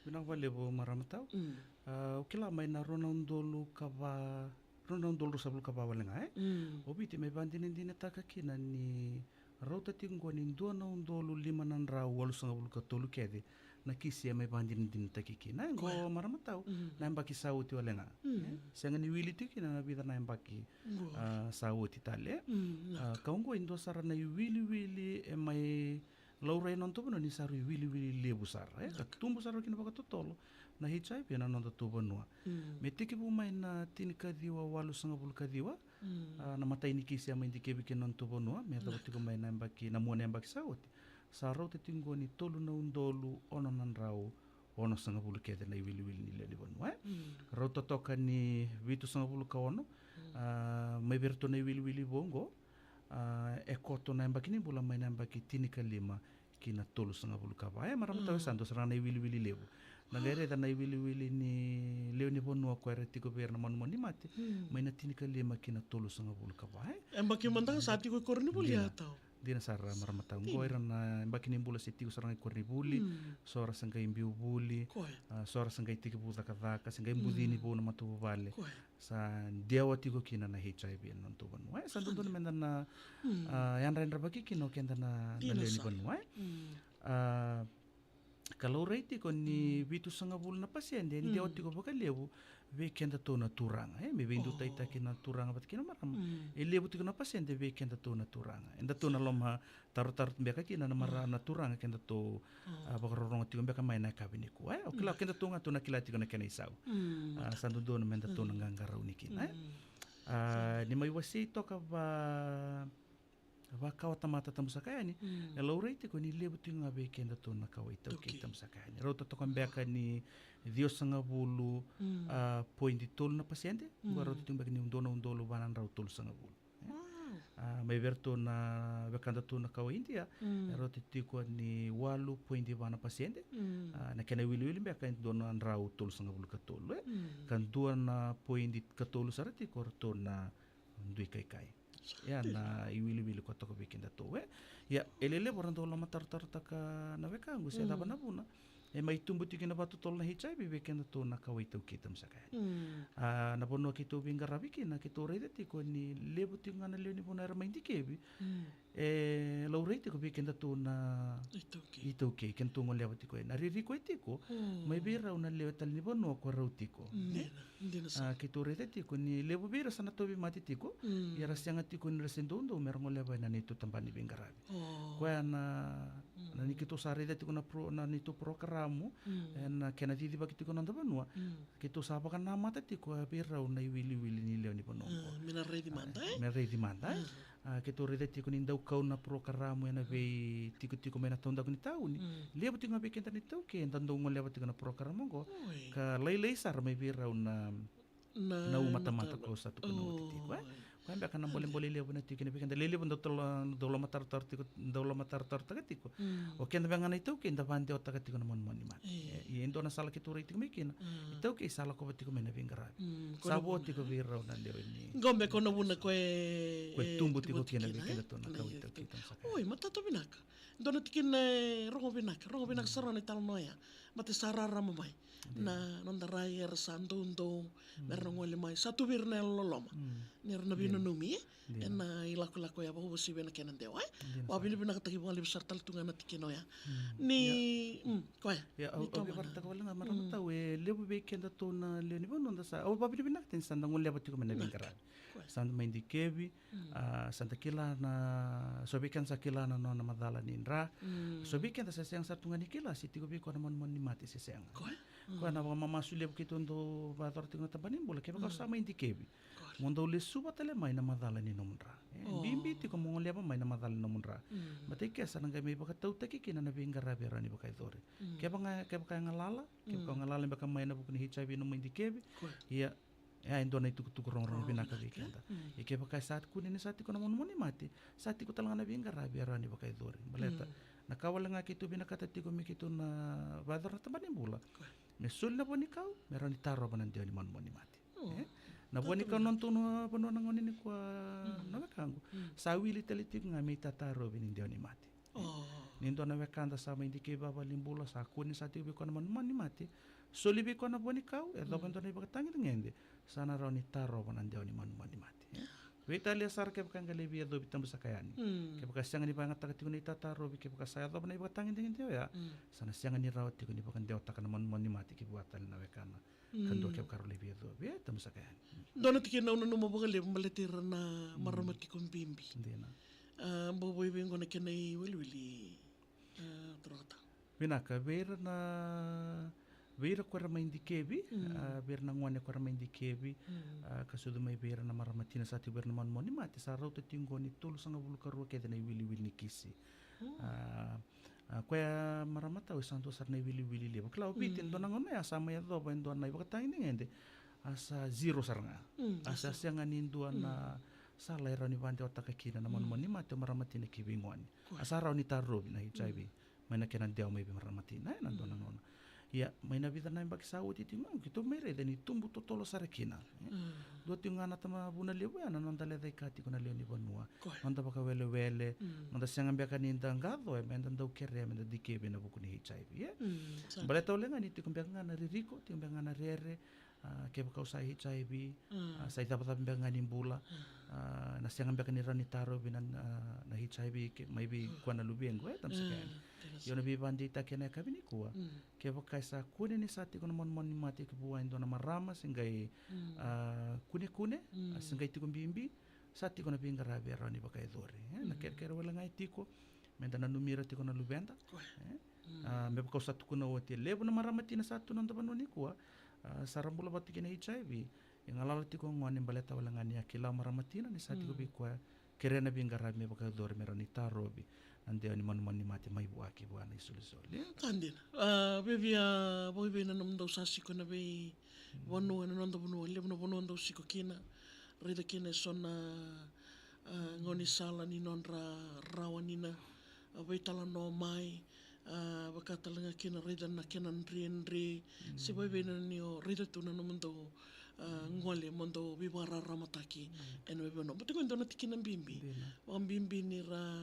Vinaka vakalevu marama tau. Mm. Ah, au kila mai na rua na udolu ka va, rua na udolu ruasagavulu ka va wale ga, e? Mm. O Viti mai vakadinadinataka kina ni rauta tiko qo ni dua na udolu lima na drau walusagavulu ka tolu kece na kisi e mai vakadinadinataki kina. E qo marama tau, na yabaki sa oti wale ga. Mm. E? Sega ni wili tiko kina na vica na yabaki, ah, sa oti tale. Mm, ah, ka oqo e dua sara na iwiliwili e mai laurai ena nodatou vanua ni sa rui wiliwili levu sara, e? Ka tubu sara kina vakatotolo na H I V ena nodatou vanua. Mm. Me tekivu mai na tinikaciwa walusagavulu ka ciwa, ah, na imatai ni kisi a mai dikevi kina nodatou vanua, me yacova tiko mai na yabaki, na mua na yabaki sa oti. Sa rauta tiko qo ni tolu na udolu ono na drau onosagavulu kece na iwiliwili ni lewe ni vanua, e? Mm. Rauta toka ni vitusagavulu ka ono, ah, mai vei iratou na iwiliwili vou qo, ah, e koto na yabaki ni bula mai na yabaki tinikalima ki na tolusagavulu ka va. E marama tau, e sa dua sara ga na iwiliwili levu. Na qai raica na iwiliwili ni lewe ni vanua ko era tiko vei ira na manumanu ni mate, mai na tinikalima ki na tolusagavulu ka va, e? Yabaki mada ga sa tiko i koronivuli, dina, a tau. Dina sara marama tau. Qo ira na yabaki ni bula se tiko sara ga i koronivuli, so ra se qai biu vuli, ah, so ra se qai tekivu cakacaka, se qai bucini vou na matavuvale. Sa dewa tiko kina na H I V ena nodatou vanua. E, sa dodonu meda na, ah, yadrayadravaki kina o keda na, na lewe ni vanua, e? Ah, Ka laurai tiko ni vitusagavulu na pasede e dewa tiko vakalevu vei kedatou na turaga, e, me veidutaitaki na turaga vata kei na marama. E levu tiko na pasede vei kedatou na turaga. Edatou na lomatarotaro beka kina na marama, na turaga kedatou, a, vakarorogo tiko beka mai na yakavi nikua, e. O kila, kedatou ga tou na kila tiko na kena isau. A, sa dodonu me datou na qaqarauni kina, e. A, ni mai wasei toka va vakawatamata, tabu saka yani, e laurai tiko ni levu tiko ga vei kedatou na kawa iTaukei, tabu saka yani. Rauta toka beka ni ciwasagavulu, a, poidi tolu na pasede. Qo rauta tiko beka ni dua na udolu va na drau tolusagavulu. E? A, mai vei iratou na wekadatou na kawa Idia, e rauta tiko ni walu poidi va na pasede. A, na kena iwiliwili beka e dua na drau tolusagavulu ka tolu, e? Ka dua na poidi ka tolu sara tiko o ratou na duikaikai. Ia na iwiliwili koya toka vei kedatou, e. Ia, e lelevu era dau lomatarotarotaka na wekaqu se cava na vuna e mai tubu tiko kina vakatotolo na HIV vei kedatou na kawa iTaukei, tabu saka yani. A, na vanua keitou veiqaravi kina, keitou raica tiko ni levu tiko ga na lewe ni vanua era mai dikevi. E laurai tiko vei kedatou na iTaukei, kedatou goleva tiko yani. Na ririko e tiko mai vei rau na lewe tale ni vanua ko rau tiko. Dina, dina sara. A, keitou raica tiko ni levu vei ira sa na tauvimate tiko, ia era sega tiko ni ra se doudou me ra goleva ena neitou tabana ni veiqaravi. Koya na, na ni keitou sa raica tiko na pro, na neitou porokaramu, ena kena cicivaki tiko na noda vanua. Keitou sa vakanamata tiko vei rau na iwiliwili ni lewe ni vanua oqo. Me na raici mada, e? Me raici mada, e? A, keitou raica tiko ni dau kau na porokaramu ena veitikotiko mai na taudaku ni tauni. Levu tiko ga vei keda na iTaukei eda dau goleva tiko na porokaramu oqo. Ka lailai sara mai vei rau na, na umatamata ko sa tukuna oti tiko, e? Koya beka na bolebole levu na tiko kina vei keda. Lelevu dau talo, dau lomatarotarotaka tiko, dau lomatarotarotaka tiko. O keda beka ga na iTaukei da vakadewataka tiko na manumanu ni mate. E, ia e dua na sala keitou rai tiko mai kina. iTaukei sa lakova tiko mai na veiqaravi. Sa vo tiko vei rau na lewe ni. Qo beka na vuna ko e, ko e tubu tiko kina vei kedatou na kawa iTaukei, tabu saka yani. Oi, matata vinaka. Dua na tikina e rogo vinaka, rogo vinaka sara na italanoa ya. Baleta sa rarama mai na noda rai era sa doudou me ra gole mai. Sa tu vei ira na yalololoma ni ra na veinanumi, e? Ena ilakolako ya vakauasivi ena kena dewa, e? Vakavinavinakataki vakalevu sara tale tu ga na tikina oya. Ni, koya. Ia, au, au vakaraitaka wale ga, marama tau, e levu vei kedatou na lewe ni vanua da sa, au vakavinavinakataka ni sa da goleva tiko mai na veiqaravi. Sa da mai dikevi, a, sa da kila na, so vei keda sa kila na nona macala ni dra. So vei keda sa sega sara tu ga ni kila se tiko vei koya na manumanu ni mate se sega. Koya na vakamamasu levu keitou dau vakayacora tiko na tabana ni bula, kevaka o sa mai dikevi, mo dau lesuva tale mai na macala ni nomu dra. E bibi tiko mo goleva mai na macala ni nomu dra. Baleta i ke sa na qai mai vakatautaki kina na veiqaravi e rawa ni vakayacori. Kevaka, kevaka e galala, kevaka o galala beka mai ena vuku ni HIV na nomu mai dikevi. Ia, e a e dua na itukutuku rogorogo vinaka vei keda. Ia kevaka e sa kune ni sa tiko na manumanu ni mate, sa tiko tale ga na veiqaravi e rawa ni vakayacori. Baleta na ka wale ga keitou vinakata tiko me keitou na vakayacora na tabana ni bula, me soli na vo ni kau me rawa ni tarova na dewa ni manumanu ni mate. E? Na vo ni kau na nodatou vanua na gauna nikua, na wekaqu, sa wili tale tiko ga me itatarovi ni dewa ni mate. Ni dua na wekada sa mai dikevi vakavalenibula, sa kune ni sa tiko vei koya na manumanu ni mate, soli vei koya na vo ni kau, yacova e dua na ivakatagedegede, sa na rawa ni tarova na dewa ni manumanu ni mate. Veitalia sara kevaka e qai lai veiyacovi, tabu saka yani. Kevaka e sega ni vakayagataka tiko na itatarovi, kevaka sa yacova na ivakatagedegede oya, sa na sega ni rawa tiko ni vakadewataka na manumanu ni mate ki vua tale na wekana. Ka dua kevaka rau lai veiyacovi, e, tabu saka yani. Dua na tikina au nanuma vakalevu baleti ira na marama tiko bibi. Dina. A, bau vei qo na kena iwiliwili, a, turaga tau. Vinaka, vei ira na, vei ira ko era mai dikevi, a, vei ira na gone ko era mai dikevi, a, ka sucu mai vei ira na marama tina sa tiko vei ira na manumanu ni mate, sa rauta tiko qo ni tolusagavulu ka rua kece na iwiliwili ni kisi. A, a, koya marama tau e sa dua sara na iwiliwili levu. Kila o Viti, e dua na gauna ya sa mai yacova e dua na ivakatagedegede, a sa zero sara ga. A sa sega ni dua na sala e rawa ni vakadewataka kina na manumanu ni mate o marama tina ki vei gone. A sa rawa ni tarovi na HIV mai na kena dewa mai vei marama tina, e, na dua na gauna. Ia, mai na vica na yabaki sa oti tiko ga, keitou mai raica ni tubu totolo sara kina, e. Dua tiko ga na tamavuna levu ya na noda lecaika tiko na lewe ni vanua. Noda vakawelewele, noda sega beka ni da qacoya me da dau kerea me da dikevi ena vuku ni HIV, e. Baleta wale ga ni tiko beka ga na ririko, tiko beka ga na rere, A, kevaka o sa HIV, a, sa icavacava beka ga ni bula, a, na sega beka ni rawa ni tarovi na, na, na HIV ke, mai vei koya na luvequ, e, tamasaka yani. Io, na veivakadeitaki ena yakavi nikua. Kevaka e sa kune ni sa tiko na manumanu ni mate ki vua e dua na marama, se qai, a, kunekune, a, se qai tiko bibi, sa tiko na veiqaravi e rawa ni vakayacori. E, na kerekere wale ga e tiko, meda nanumi ira tiko na luveda. E, a, me vaka au sa tukuna oti, e levu na marama tina sa tu na noda vanua nikua, a, sa ra bula vata kei na HIV, e galala tiko gone baleta wale ga ni a kila marama tina ni sa tiko vei koya, kerea na veiqaravi me vakayacori me rawa ni tarovi na dewa ni manumanu ni mate mai vua ki vua na isolisoli. Sa dina. A, vevia, vakaivei na nomudou sa siko ena veivanua, ena noda vanua, levu na vanua dou siko kina, raica kina eso na, a, gaunisala ni nodra rawa ni na, a, veitalanoa mai, a, vaka tale ga kina raica na kena dredre, se vakaivei na ni o raica tu na nomudou, a, gole mo dou veivakararamataki ena veivanua. Baleta qo e dua na tikina bibi. Vakabibi ni ra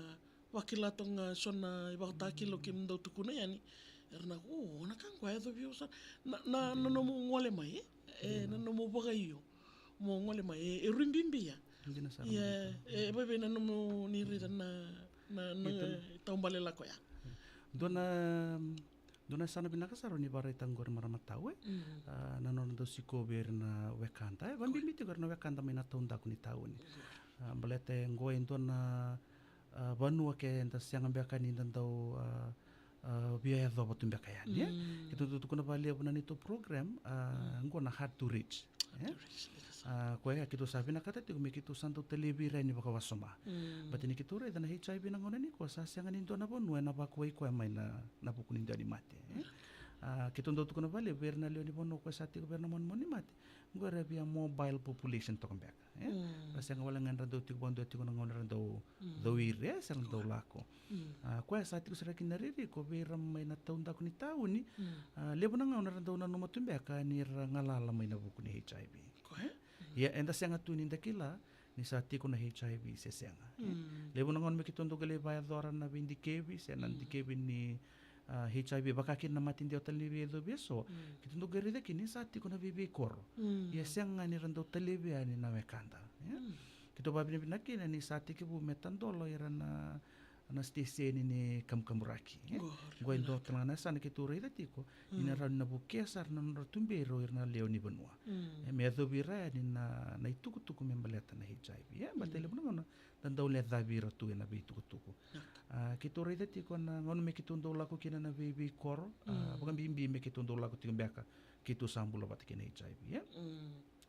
vakila toka ga eso na ivakatakila o kemudou tukuna yani. Era na, o, na ka qo e yacovi au sara. Na, na, na nomu gole mai, e? E, na nomu vakaio mo gole mai, e, e rui bibi ya. Dina sara. Ia, e, vakaivei na nomu ni raica na, na, na taubale lako ya. Dua na, dua na yasana vinaka sara ni vakaraitaka qori marama tau, e? A, na nodra dau sikovi ira na wekada, e? Vakabibi tiko ira na wekada mai na taudaku ni tauni. A, baleta e qo e dua na, a, vanua ke da sega beka ni da dau, a, a, via yacova tu beka yani, e? Keitou dau tukuna vakalevu na neitou program, a, qo na hard to reach, e? A, koya keitou sa vinakata tiko me keitou sa dau talevi ira yani vakawasoma. Baleta ni keitou raica na HIV na gauna nikua sa sega ni dua na vanua ena vakuwai koya mai na, na vuku ni dewa ni mate, e? A, keitou dau tukuna vakalevu vei ira na lewe ni vanua koya sa tiko vei ira na manumanu ni mate. Qo era via mobile population toka beka, e? Ra sega wale ga ni ra dau tiko vakadua tiko na gauna era dau cau ira, e, se ra dau lako. A, koya sa tiko sara kina na ririko vei ira mai na taudaku ni tauni. A, levu na gauna era dau nanuma tu beka ni ra galala mai na vuku ni HIV. Ia eda sega tu ni da kila ni sa tiko na HIV se sega, e? Levu na gauna me keitou dau qai lai vakayacora na veidikevi se na dikevi ni, a, HIV, vaka kina na mate dewa tale ni veiyacovi eso. Keitou dau qai raica kina ni sa tiko na veiveikoro. Ia sega ga ni ra dau talevi yani na wekada, e? Keitou vakavinavinaka kina ni sa tekivu me tadola ira na, na siteseni ni kamukaburaki, e? Qori, qo e dua tale ga na yasana keitou raica tiko ni na rawa ni na vukea sara na nodra tuberi o ira na lewe ni vanua. E, me yacovi ira yani na, na itukutuku me baleta na HIV, e? Baleta e levu na gauna da dau lecavi ira tu ena veitukutuku. A, keitou raica tiko na gauna me keitou dau lako kina na veiveikoro, a, vakabibi me keitou dau lako tiko beka keitou sa bula vata kei na HIV, e?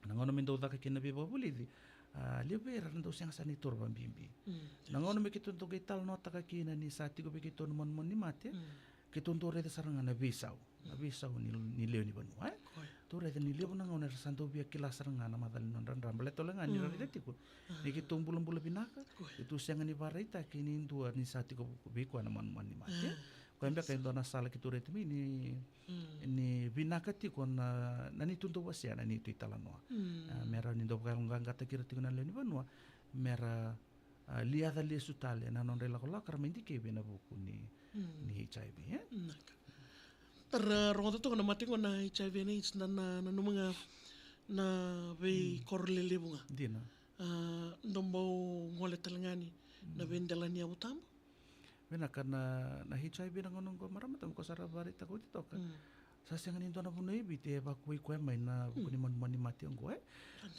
Na gauna me dau caka kina na veivakavulici, a, levu vei ira era dau sega sara ni taura vakabibi. Na gauna me keitou dau qai talanoataka kina ni sa tiko vei keitou na manumanu ni mate, keitou dau raica sara ga na veisau, na veisau ni, ni lewe ni vanua, e? Keitou raica ni levu na gauna era sa dau via kila sara ga na macala ni nodra dra, baleta wale ga ni ra raica tiko ni keitou bulabula vinaka, keitou sega ni vakaraitaki ni dua ni sa tiko vei koya na manumanu ni mate. Koya beka e dua na sala keitou raica mai ni, ni vinaka tiko na, na neitou dau wasea na neitou italanoa. A, me rawa ni dau vakayaloqaqataki ira tiko na lewe ni vanua me ra, a, liaca lesu tale na nodra ilakolako ka ra mai dikevi ena vuku ni, ni HIV, e? Vinaka. Tara rogoca toka na mate qo na HIV and AIDS, na, na, nanuma ga na veikoro lelevu ga. Dina. A, dou bau gole tale ga ni na veidela ni yavu tabu. Vinaka, na, na HIV na gauna qo marama tau, me ko sa ra vakaraitaka oti toka. Sa sega ni dua na vanua e Viti e vakuwai koya mai na vuku ni manumanu ni mate oqo, e.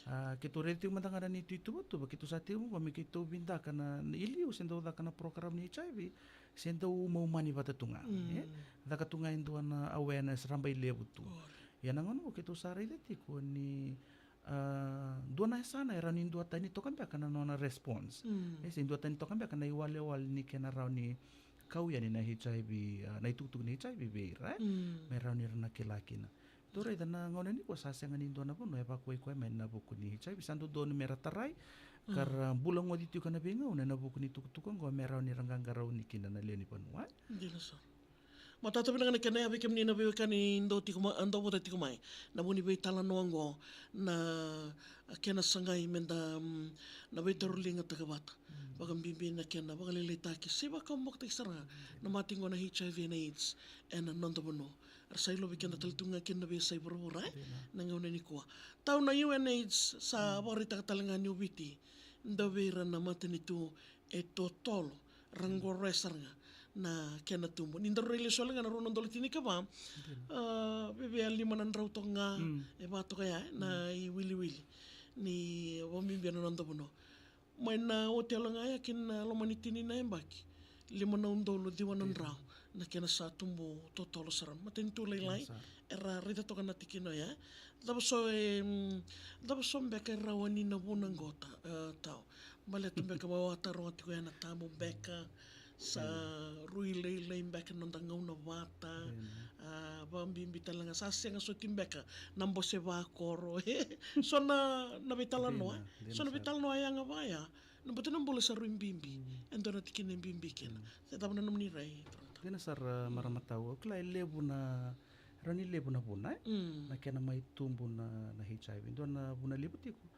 A, keitou raica tiko mada ga na neitou ituvatuva, keitou sa tiko qo me keitou vidaka na, na iliu se dau caka na program ni HIV, se dau umaumani vata tu ga, e. Caka tu ga e dua na awareness rabailevu tu. Ia na gauna qo keitou sa raica tiko ni, a, dua na yasana e rawa ni duatani toka beka na nona response. E, se duatani toka beka na iwalewale ni kena rawa ni kau yani na HIV, a, na itukutuku ni HIV vei ira, e? Me rawa ni ra na kila kina. Tou raica na gauna nikua sa sega ni dua na vanua e vakuwai koya mai na vuku ni HIV, sa dodonu me ra tarai ka ra bula goci tiko na veigauna ena vuku ni tukutuku oqo me rawa ni ra qaqarauni kina na lewe ni vanua, e? Dina sara. Matata vinaka na kena yavi kemuni na veiwekani dau tiko mai, dau vata tiko mai na vuku ni veitalanoa oqo, na kena sagai meda, mm, na veitauriligataka vata. Vakabibi na kena vakalailaitaki se vakabokotaki sara ga na mate oqo na HIV and AIDS ena noda vanua. Sa ilovi keda tale tu ga kina na veiyasai vuravura, e? Dina. Na gauna nikua. Tau na U N H sa vakaraitaka tale ga ni o Viti, dua vei ira na matanitu e totolo, ra qoroya sara ga na kena tubu. Ni daru rai lesu wale ga na rua na udolu tinikava, dina, a, vevei a lima na drau toka ga, mm, e va toka ya, e, na, mm, iwiliwili. Ni vakabibi na noda vanua. Mai na oti yalo ga ya ki na loma ni tini na yabaki, lima na udolu ciwa na drau na kena sa tubu totolo sara. Matanitu lailai, kena sara, era raica toka na tikina oya. Cava so e, mm, cava so beka e rawa ni na vuna qo, e, Tau? Baleta beka vakataroga tiko ya na tabu beka, sa, mm, rui lailai beka na noda gauna vata, dina, a, vakabibi tale ga sa sega soti beka na bose vakoro. So na, na veitalanoa, dina, dina, so na sara, veitalanoa yaga vaya. Na bata na bula sa rui bibi, mm, e dua na tikina e bibi kina. Mm. Se cava na nomuni rai, Turaga Tau? Dina sara, mm, marama Tau. Au kila e levu na, rawa ni levu na vuna, e? Mm. Na kena mai tubu na, na H I V. Dua na vuna levu tiko.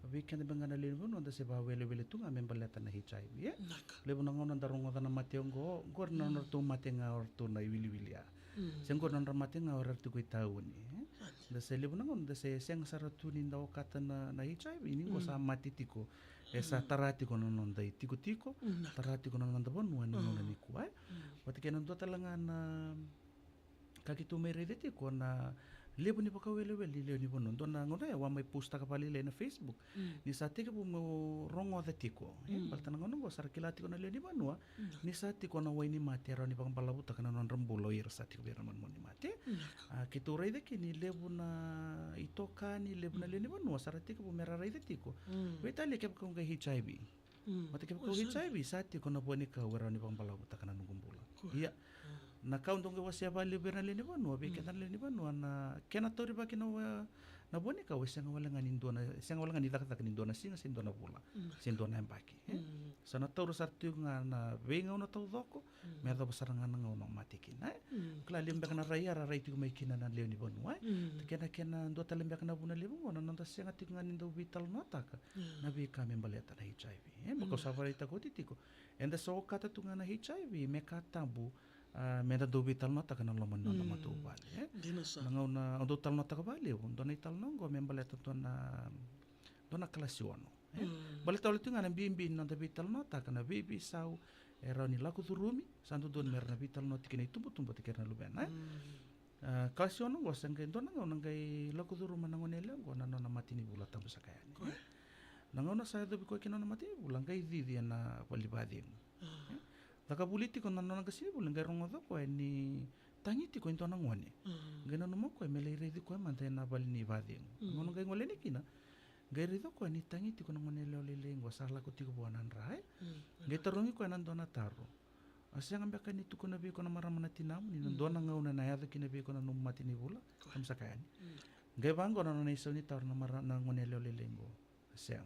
Vei keda beka ga na lewe ni vanua da se vakawelewele tu ga me baleta na H I V, e? Naka. Levu na gauna da rogoca na mate oqo, qori na, mm, nodratou mate ga o ratou na iwiliwili ya. Mm. Se qori na nodra mate ga o ira tiko i tauni, e? Ati. Da se levu na gauna, da se sega sara tu ni da okata na, na H I V, ni qo, mm, sa mate tiko. E sa, mm, tara tiko na noda itikotiko, mm, naka, tara tiko na noda vanua ena, mm, gauna nikua, e? Mm. Vata kei na dua tale ga na ka keitou mai raica tiko na levu ni vakawelewele ni lewe ni vanua. Dua na gauna ya au a mai postaka vakalailai na Facebook. Mm. Ni sa tekivu meu rogoca tiko, e, mm, baleta na gauna oqo sa ra kila tiko na lewe ni vanua, mm, ni sa tiko na wai ni mate e rawa ni vakabalavutaka na nodra bula o ira sa tiko vei ira na manumanu ni mate. Mm. A, keitou raica kina ni levu na itokani, levu na, mm, lewe ni vanua sa ra tekivu me ra raica tiko. Mm. Veitalia kevaka au qai H I V. Mm. Vata kevaka au, o, sa, H I V, sa tiko na vuanikau e rawa ni vakabalavutaka na noqu bula. Ko. Ia, mm, na ka au dau qai wasea vakalevu vei ira na lewe ni vanua, vei, mm, keda na lewe ni vanua, na kena taurivaki na, na vuanikau e sega wale ga ni dua na, sega wale ga ni cakacaka ni dua na siga se dua na vula, mm, se dua na yabaki, e? Mm. Sa na taura sara tiko ga na veigauna taucoko, mm, me yacova sara ga na gauna o mate kina, e? Mm. Kila levu beka na rai era rai tiko mai kina na lewe ni vanua, e? Mm. Kena, kena dua tale beka na vuna levu qo na noda sega tiko ga ni dau veitalanoataka, mm, na veika me baleta na H I V, e? Beka au sa, mm, vakaraitaka oti tiko, eda sa okata tu ga na H I V me ka tabu, a, meda dau veitalanoataka na loma ni noda, mm, matavuvale, e? Dina sara. Na gauna au dau talanoataka vakalevu, dua na italanoa oqo me baleta dua na, dua na kalasi ono. E? Mm. Baleta wale tu ga na bibi ni noda veitalanoataka na veiveisau e rawa ni lako curumi, sa dodonu me ra na veitalanoa tiko na itubutubu vata kei ira na luvena, e? Mm. A, kalasi ono oqo sa qai dua na gauna qai lako curuma na goneyalewa oqo na nona matanivula tabu saka yani. Ko. E? Na gauna sa yacovi koya kina na nona matanivula qai cici ena vale ni vakacegu. Mm. E? Caka vuli tiko na nona qasenivuli qai rogoca o koya ni tagi tiko e dua na gone. Mm. Qai nanuma o koya me lai raici koya mada ena vale ni vakacegu. Mm. Na gauna qai gole yani kina, qai raica o koya ni tagi tiko na goneyalewa lailai oqo sa lako tiko vua na dra, e? Mm. Qai tarogi koya na dua na taro. A sega beka ni tukuna vei iko na marama na tinamu ni na, mm, dua na gauna ena yaco kina vei iko na nomu matanivula? Ko. Tabu saka yani. Mm. Qai vaqo na nona isau ni taro na mara-, na goneyalewa lailai oqo. A sega.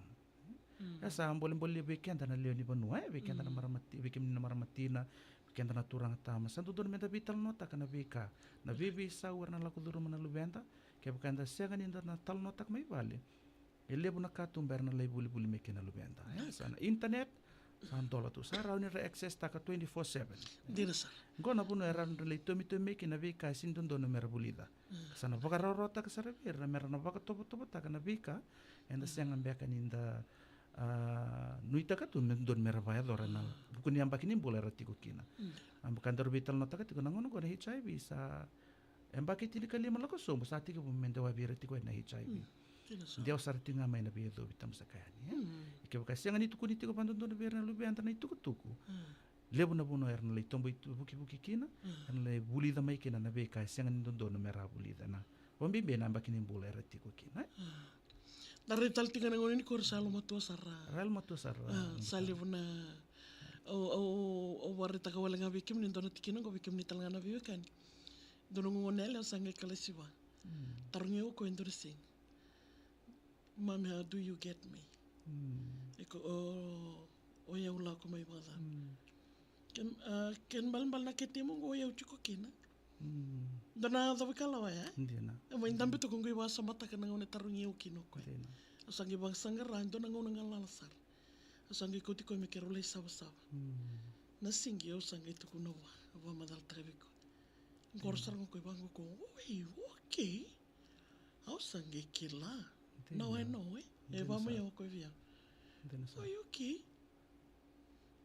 Mm. E sa bolebole vei keda na lewe ni vanua, e, vei keda na, mm, marama ti-, vei kemuni na marama tina, vei keda na turaga tama. Sa dodonu meda veitalanoataka na veika, na, mm, veiveisau era na lako curuma na luveda, kevaka eda sega ni da na talanoataka mai vale. E levu na katuba era na lai vuli, vuli mai kina na luveda, e? Sa na internet, sa dola tu. Sa rawa ni ra access taka twenty-four seven. Dina sara. Qo na vanua era na lai tomitomi mai kina na veika e sega ni dodonu me ra vulica. Mm. Sa na vakarawarawataka sara vei ira me ra na vakatovotovotaka na veika eda, mm, sega beka ni da, a, nuitaka tu me dodonu me ra vakayacora ena, mm, vuku ni yabaki ni bula era tiko kina. Mm. A, beka daru veitalanoataka tiko na gauna oqo na H I V sa yabaki tinikalima lako sobu sa tekivu me dewavi ira tiko na H I V. Mm. Kena sara. Dewa sara tiko ga mai na veiyacovi tabu saka yani, e? Mm. Kevaka e sega ni tukuni tiko vakadodonu vei ira na luveda na itukutuku, mm, levu na vanua era na lai tobo itu-, vukivuki kina, mm, era na lai vulica mai kina na veika e sega ni dodonu me ra vulica ena vakabibi na yabaki ni bula era tiko kina, e? Mm. Da rai tale tiko ga na gauna nikua era sa yalomatua sara. Ra yalomatua sara. A, sa levu na, au, au, au vakaraitaka wale ga vei kemuni dua na tikina oqo vei kemuni tale ga na veiwekani. Dua na goneyalewa sa qai kalasi va. Mm. Tarogi au o koya e dua na siga, "Mommy, how do you get me?" Mm. Iko, o, o yau lako mai vakacava? Mm. Ken, a, ken balebale na ketemu oqo o yau tiko kina. Mm. Dua na cava ikalawa ya? Dina. E mai dabe toka qo i vakasamataka na gauna e tarogi au kina o koya. Dina. Au sa qai vakasaqara, dua na gauna galala sara. Au sa qai kauti koya me keirau lai savasava. Mm. Na siga au sa qai tukuna vua, au vakamacalataka vei koya. Qo ra sara ga ko i vaqo ko, oi, okay. Au sa qai kila. Dina. Nawa e nawa e. E vamai au ko via. Dina sa. Oi, okay.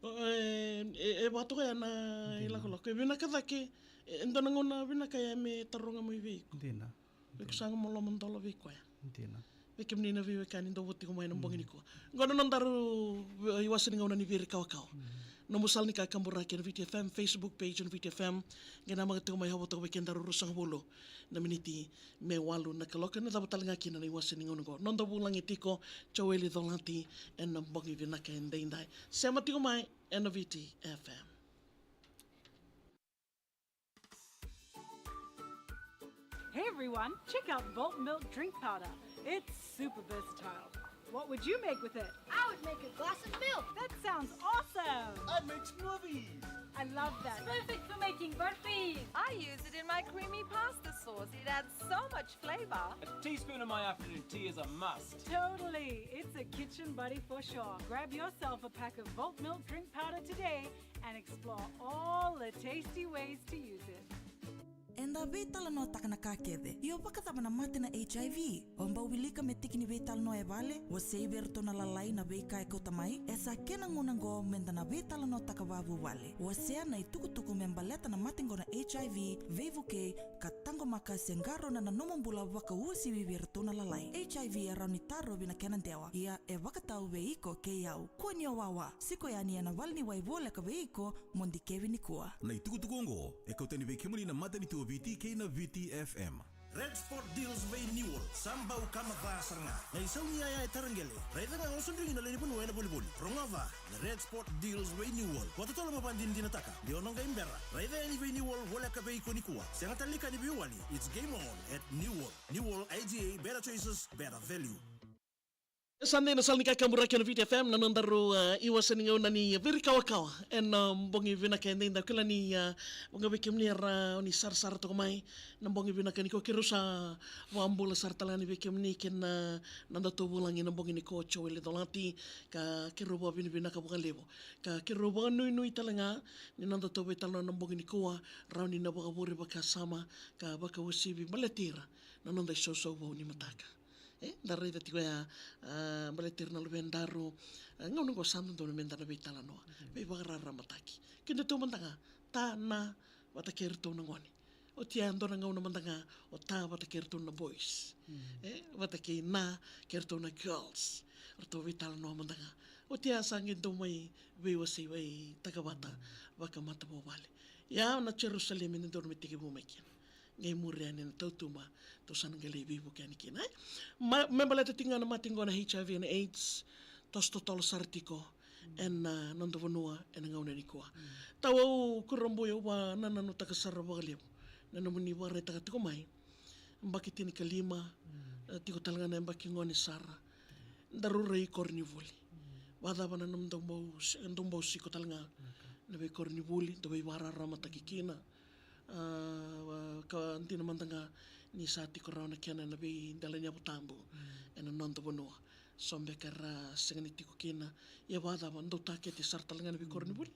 O, e, e, e vatoka ya na ilakolako. E vinaka cake, e, e dua na gauna vinaka ya me taroga mai vei iko. Dina. Vei iko sa ga mo lomadola vei koya. Dina. Vei kemuni na veiwekani dou vota tiko mai na bogi nikua. Qo na nodaru, e, iwase ni gauna ni Viri Kawakawa. Nomu sala ni kakaburaki ena V T F M Facebook page ena V T F M. Qai namaka tiko mai, hovo toka vei kedaru ruasagavulu na miniti me walu na kaloko. Ena cava tale ga kina na iwase ni gauna qo. Noda vulagi tiko Joeli Colati ena bogi vinaka edaidai. Sema tiko mai ena V T F M. Hey everyone, check out Volt Milk Drink Powder. It's super versatile. What would you make with it? I would make a glass of milk. That sounds awesome! I'd make smoothies. I love that. It's perfect for making burpees. I use it in my creamy pasta sauce. It adds so much flavor. A teaspoon in my afternoon tea is a must. Totally. It's a kitchen buddy for sure. Grab yourself a pack of Volt Milk Drink Powder today and explore all the tasty ways to use it. Eda veitalanoataka na ka kece. Io, vakacava na mate na H I V? O bau wilika me tiki ni veitalanoa e vale? Wasei vei iratou na lalai na veika e kauta mai. E sa kena gauna oqo meda na veitalanoataka vavuvale. Wasea na itukutuku me baleta na mate oqo na H I V, veivukei, ka taqomaka se qarauna na nomu bula vakauasivi vei iratou na lalai. H I V e rawa ni tarovi na kena dewa. Ia e vakatau vei iko kei au. Kua ni o wawa. Siko yani ena valeniwai voleka vei iko mo dikevi nikua. Na itukutuku oqo e kau tani vei kemuni na matanitu o Viti kei na Viti F M. Red Sport Deals vei New World. Sa bau kama ca sara ga. Na isau ni yaya e tara qele. Raica ga o sodrigi na lewe ni vanua ena volivoli. Rogoca na Red Sport Deals vei New World. Vakatotolo mo vakadinadinataka. De o na qai bera. Raica yani vei New World voleka vei iko nikua. Sega tale ni ka ni veiwali. It's game on at New World. New World I G A, better choices, better value. E sa dei na sala ni kakaburaki ena Viti F M, na nodaru, e, iwase ni gauna ni Viri Kawakawa ena, e, bogi vinaka edaidai. Au kila ni, e, vuqa vei kemuni era, e, ni sarasara toka mai na bogi vinaka nikua, keirau sa vakabula sara tale ga yani vei kemuni kei na, e, nodatou vulagi ena bogi nikua, Joeli Colati, ka keirau vakavinavinaka vakalevu. Ka keirau vakanuinui tale ga ni nodatou veitalanoa ena bogi nikua, rawa ni na vakavure vakasama ka vakauasivi baleti ira na noda isausau vou ni mataka. E, da raica tiko ya, a, baleti ira na luvedaru, a, gauna oqo sa dodonu meda na veitalanoa, veivakararamataki. Keda tou mada ga, ta, na, vata kei iratou na gone. Oti ya e dua na gauna mada ga o ta vata kei iratou na boys. E, vata kei na, kei iratou na girls. Ratou veitalanoa mada ga. Oti ya sa qai dau mai veiwasei, vakatakavata, vakamatavuvale. Ia na Jerusalemi e dodonu me tekivu mai kina. Qai muri yani na tautuma, tou sa na qai lai veivuke yani kina, e? Ma, me baleta tiko ga na mate oqo na H I V and AIDS, toso totolo sara tiko ena, a, noda vanua ena gauna nikua. Tau au kurabui, au vakanananutaka sara vakalevu na nomuni vakaraitaka tiko mai. Yabaki tinikalima, e, tiko tale ga na yabaki gone sara. Daru rai koronivuli. Vakacava na nomudou bau si-, dou bau siko tale ga na veikoronivuli, dou veivakararamataki kina. A, ka dina mada ga ni sa tiko rawa na kena ena veidela ni yavu tabu ena noda vanua. So beka era sega ni tiko kina. Ia vakacava, dou takete sara tale ga na veikoronivuli?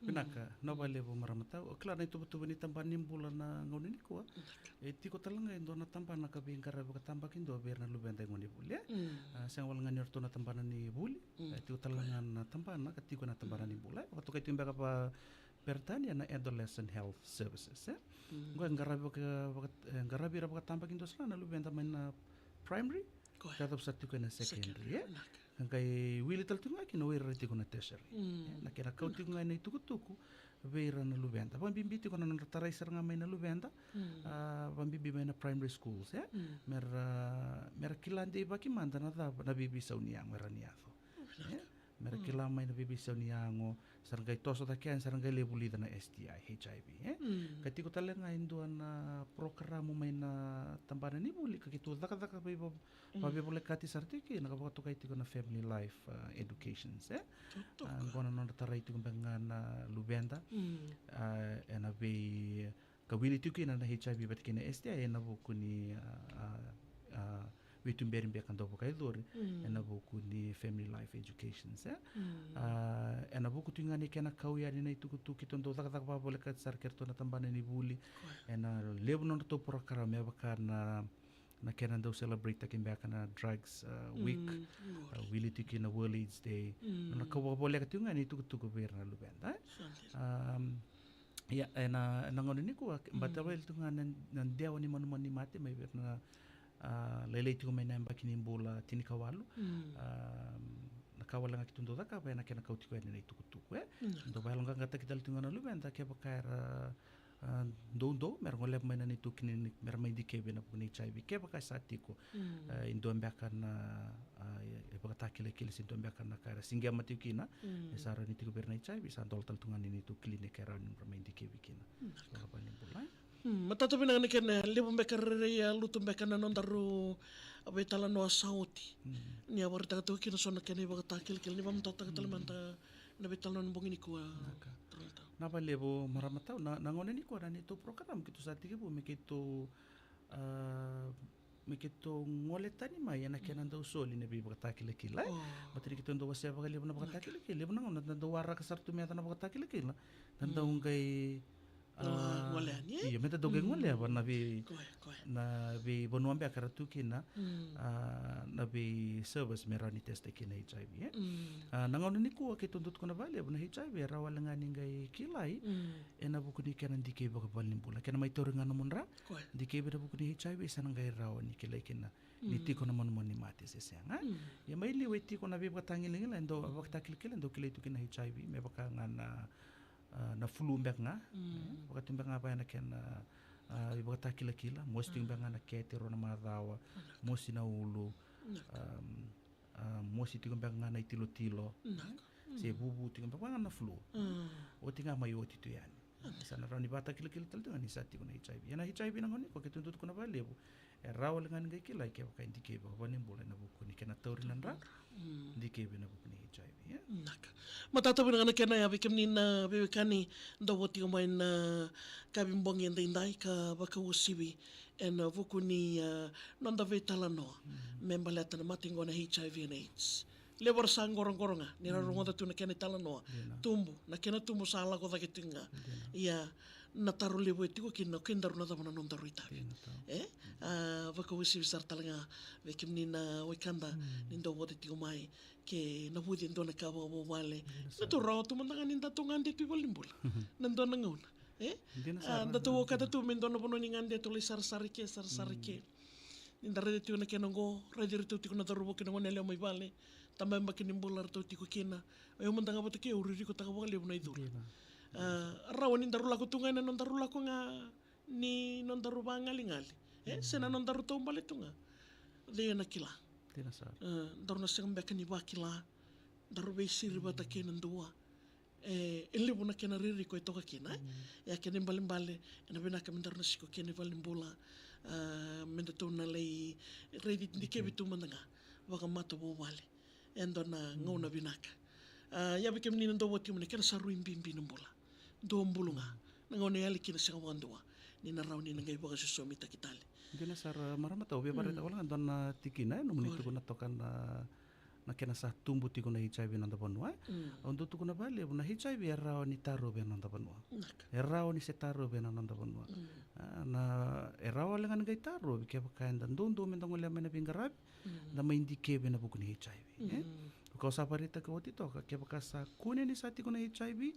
Vinaka, na vakalevu marama tau. O kila na ituvatuva ni tabana ni bula na gauna nikua. E tiko tale ga e dua na tabana ka veiqaravi vakatabakidua vei ira na luveda e gauna ni vuli, e? A, sega wale ga ni o iratou na tabana ni vuli. E tiko tale ga na tabana ka tiko na tabana ni bula, e? Vakatokai tiko beka vakaperitania na Adolescent Health Services, e? Oqo e qaravi vaka, vaka, e qaravi ira vakatabakidua sara ga na luveda mai na primary, ka yacova sa tiko ena secondary, e? Ka qai wili tale tiko ga kina o ira era tiko na tertiary. E, na kena kau tiko ga ena itukutuku vei ira na luveda. Vakabibi tiko na nodra tarai sara ga mai na luveda, a, vakabibi mai na primary schools, e? Mera, mera kila deivaki mada na cava na veiveisau ni yago era na yaco. E? Mera kila mai na veiveisau ni yago, sa ra qai toso cake yani, sa ra qai lai vulica na S T I, H I V, e? Ka tiko tale ga e dua na porokaramu mai na tabana ni vuli, ka keitou cakacaka vei va-, vaveivolekati sara tiko kina, ka vakatokai tiko na Family Life, a, Educations, e? A, oqo na nodra tarai tiko beka ga na luveda, a, ena vei, ka wili tiko kina na H I V vata kei na S T I ena vuku ni, a, a, a, veituberi beka dau vakayacori ena vuku ni family life education, e? A, ena vuku tu ga ni kena kau yani na itukutuku, keitou dau cakacaka vakavolekati sara kei ratou na tabana ni vuli. Ena levu na nodratou porokaramu me vaka na, na kena dau celebrate-taki beka na drugs, a, week, a, wili tiko kina World AIDS Day. Na kau vakavoleka tiko ga ni itukutuku vei ira na luveda, e? Am, ia, ena, ena gauna nikua, baleta wale tu ga na, na dewa ni manumanu ni mate mai vei ira na, a, lailai tiko mai na yabaki ni bula tinikawalu. A, na ka wale ga keitou dau cakava ena kena kau tiko yani na itukutuku, e? Dau vakayaloqaqataki tale tiko ga na luveda kevaka era, a, doudou mera goleva mai na neitou kiliniki mera mai dikevi ena vuku ni HIV kevaka e sa tiko, a, e dua beka na, a, e, e vakatakilakila se dua beka na ka era siqema tiko kina, e sa rawa ni tiko vei ira na HIV, sa dola tale tu ga na neitou kiliniki e rawa ni ra mai dikevi kina. Vakavalenibula. Hmm, matata vinaka na kena levu beka rairai a lutu beka na nodaru veitalanoa sa oti. Ni a vakaraitaka toka kina so na kena ivakatakilakila, ni vakamatatataka tale mada na veitalanoa na bogi nikua. Vinaka. Turaga tau. Na vakalevu marama tau, na, na gauna nikua na neitou porokaramu keitou sa tekivu me keitou, a, me keitou gole tani mai ena kena dau soli na veivakatakilakila, e? Baleta ni keitou dau wasea vakalevu na vakatakilakila, levu na gauna da dau waraka sara tu me yaco na vakatakilakila, da dau qai, a, gole yani, e? Io, me da dau qai goleva na vei, na veivanua beka era tu kina, a, na vei service me rawa ni test-taki kina HIV, e? A, na gauna nikua keitou dau tukuna vakalevu na HIV e rawa wale ga ni qai kilai ena vuku ni kena dikevi vakavalenibula, kena mai tauri ga nomu dra, dikevi ena vuku ni HIV, sa na qai rawa ni kilai kina ni tiko na manumanu ni mate se sega. Ia mai liu e tiko na veivakatagilagila, e dau vakatakilakila, e dau kilai tu kina HIV me vaka ga na, a, na flu beka ga. E, vaka tu beka ga vaya na kena, a, ivakatakilakila, mosi tiko beka ga na kete, rua na macawa, mosi na ulu, am, a, mosi tiko beka ga na itilotilo, se vuvu tiko beka ga na flu. Oti ga mai oti tu yani. Sa na rawa ni vakatakilakila tale tu ga ni sa tiko na HIV. Ia na HIV na gauna nikua keitou dau tukuna vakalevu, e rawa wale ga ni qai kilai kevaka e dikevi vakavalenibula ena vuku ni kena tauri na dra, dikevi ena vuku ni HIV, e? Vinaka. Matata vinaka na kena ya vei kemuni na veiwekani dau vo tiko mai na kavibogi edaidai ka vakauasivi ena vuku ni, a, noda veitalanoa me baleta na mate qo na HIV and AIDS. Levu era sa qoroqoro ga ni ra rogoca tu na kena italanoa. Tubu, na kena tubu sa lako cake tiko ga. Ia, na taro levu e tiko kina, o kedaru na cava na nodaru itavi? E? A, vakauasivi sara tale ga vei kemuni na wekada ni dau vote tiko mai, ke na vuci e dua na ka vakavuvale. Na tou rawa tu mada ga ni datou gade tu i valenibula na dua na gauna. E? A, datou okata tu me dua na vanua ni gade, tou lai sarasara i ke, sarasara i ke. Ni da raica tiko na kena oqo, raici iratou tiko na cauravou kei na goneyalewa mai vale, tabayabaki ni bula ratou tiko kina. O yau mada ga vata kei au ririkotaka vakalevu na icula. A, rawa ni daru lako tu ga ena nodaru lako ga ni nodaru vagaligali, e, se na nodaru taubale tu ga. Cei ena kila? A, daru na sega beka ni vakila, daru veisiri vata kei na dua. E, e levu na kena ririko e toka kina, e. Ia kena ibalebale, ena vinaka me daru na siko kina i valenibula, a, me datou na lai raici dikevi tu mada ga vakamatavuvale. E dua na gauna vinaka. A, ia vei kemuni na dau vote tiko mai, na kena sa rui bibi na bula. Dua bulu ga. Na gauna e yali kina sega vakadua ni na rawa ni na qai vakaisosomitaki tale. Dina sara, marama tau, via vakaraitaka wale ga dua na tikina, e, nomuni tukuna toka na na kena sa tubu tiko na HIV ena noda vanua, e. Au dau tukuna vakalevu, na HIV e rawa ni tarovi ena noda vanua. E rawa ni se tarovi ena noda vanua. A, na, e rawa wale ga ni qai tarovi kevaka eda doudou meda gole mai na veiqaravi, da mai dikevi ena vuku ni HIV, e. Ka au sa vakaraitaka oti toka, kevaka sa kune ni sa tiko na HIV,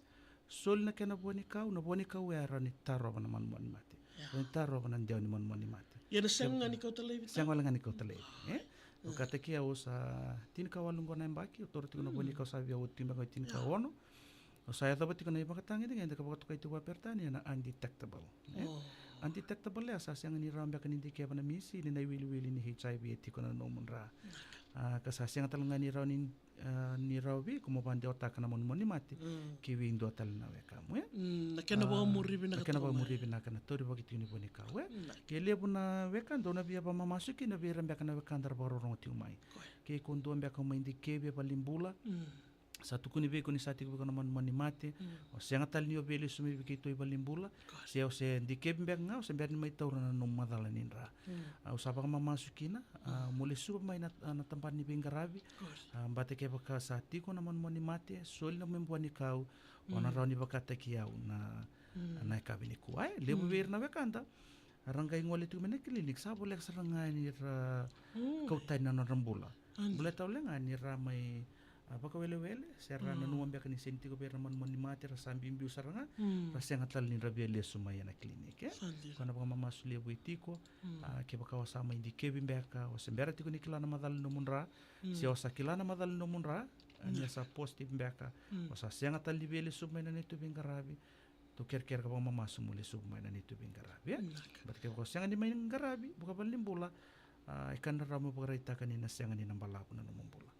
soli na kena vuanikau, na vuanikau e rawa ni tarova na manumanu ni mate. Rawa ni tarova na dewa ni manumanu ni mate. Ia na sega ga ni kauta laivi. Sega wale ga ni kauta laivi, e? Vakataki au sa tinikawalu qo na yabaki, au taura tiko na vuanikau, sa via oti tiko beka ga tinikaono. Au sa yacova tiko na ivakatagedegede ka vakatokai tiko vakaperitania na undetectable, e? Undetectable ya sa sega ni rawa beka ni dikeva na misini na iwiliwili ni HIV e tiko na nomu dra. A, ka sa sega tale ga ni rawa ni a, ni rawa vei iko mo vakadewataka na manumanu ni mate kei vei dua tale na wekamu, e? Na kena vakamuri vinaka, na kena vakamuri vinaka na taurivaki tiko ni vuanikau, e? Ke levu na weka dou na via vakamamasu kina vei ira beka na wekada ra vakarorogo tiko mai. Ke iko dua beka mai dikevi e valenibula, sa tukuni vei iko ni sa tiko vei iko na manumanu ni mate, o sega tale ni o via lesu mai vei keitou i valenibula, se o se dikevi beka ga, o se bera ni mai taura na nomu macala ni dra. Au sa vakamamasu kina, a, mo lesuva mai na, na tabana ni veiqaravi, a, baleta kevaka sa tiko na manumanu ni mate, soli na nomu bua ni kau, o na rawa ni vakataki au na, na yakavi nikua. E, levu vei ira na wekada, ra qai gole tiko mai na clinic, sa voleka sara ga ni ra kau tani na nodra bula. Baleta tale ga ni ra mai, a, vakawelewele, se ra nanuma beka ni sega ni tiko vei ira na manumanu ni mate, ra sa biubiu sara ga, ra sega tale ni ra via lesu mai ena clinic, e? Ko na vakamamasu levu e tiko, a, kevaka o sa mai dikevi beka, o se bera tiko ni kila na macala ni nomu dra, se o sa kila na macala ni nomu dra, a, ni a sa positive beka, o sa sega tale ni via lesu mai na neitou veiqaravi, tou kerekere ka vakamamasu mo lesuva mai na neitou veiqaravi, e? Baleta kevaka o sega ni mai qaravi vakavalenibula, a, e ka na rawa mo vakaraitaka ni na sega ni na balavu na nomu bula.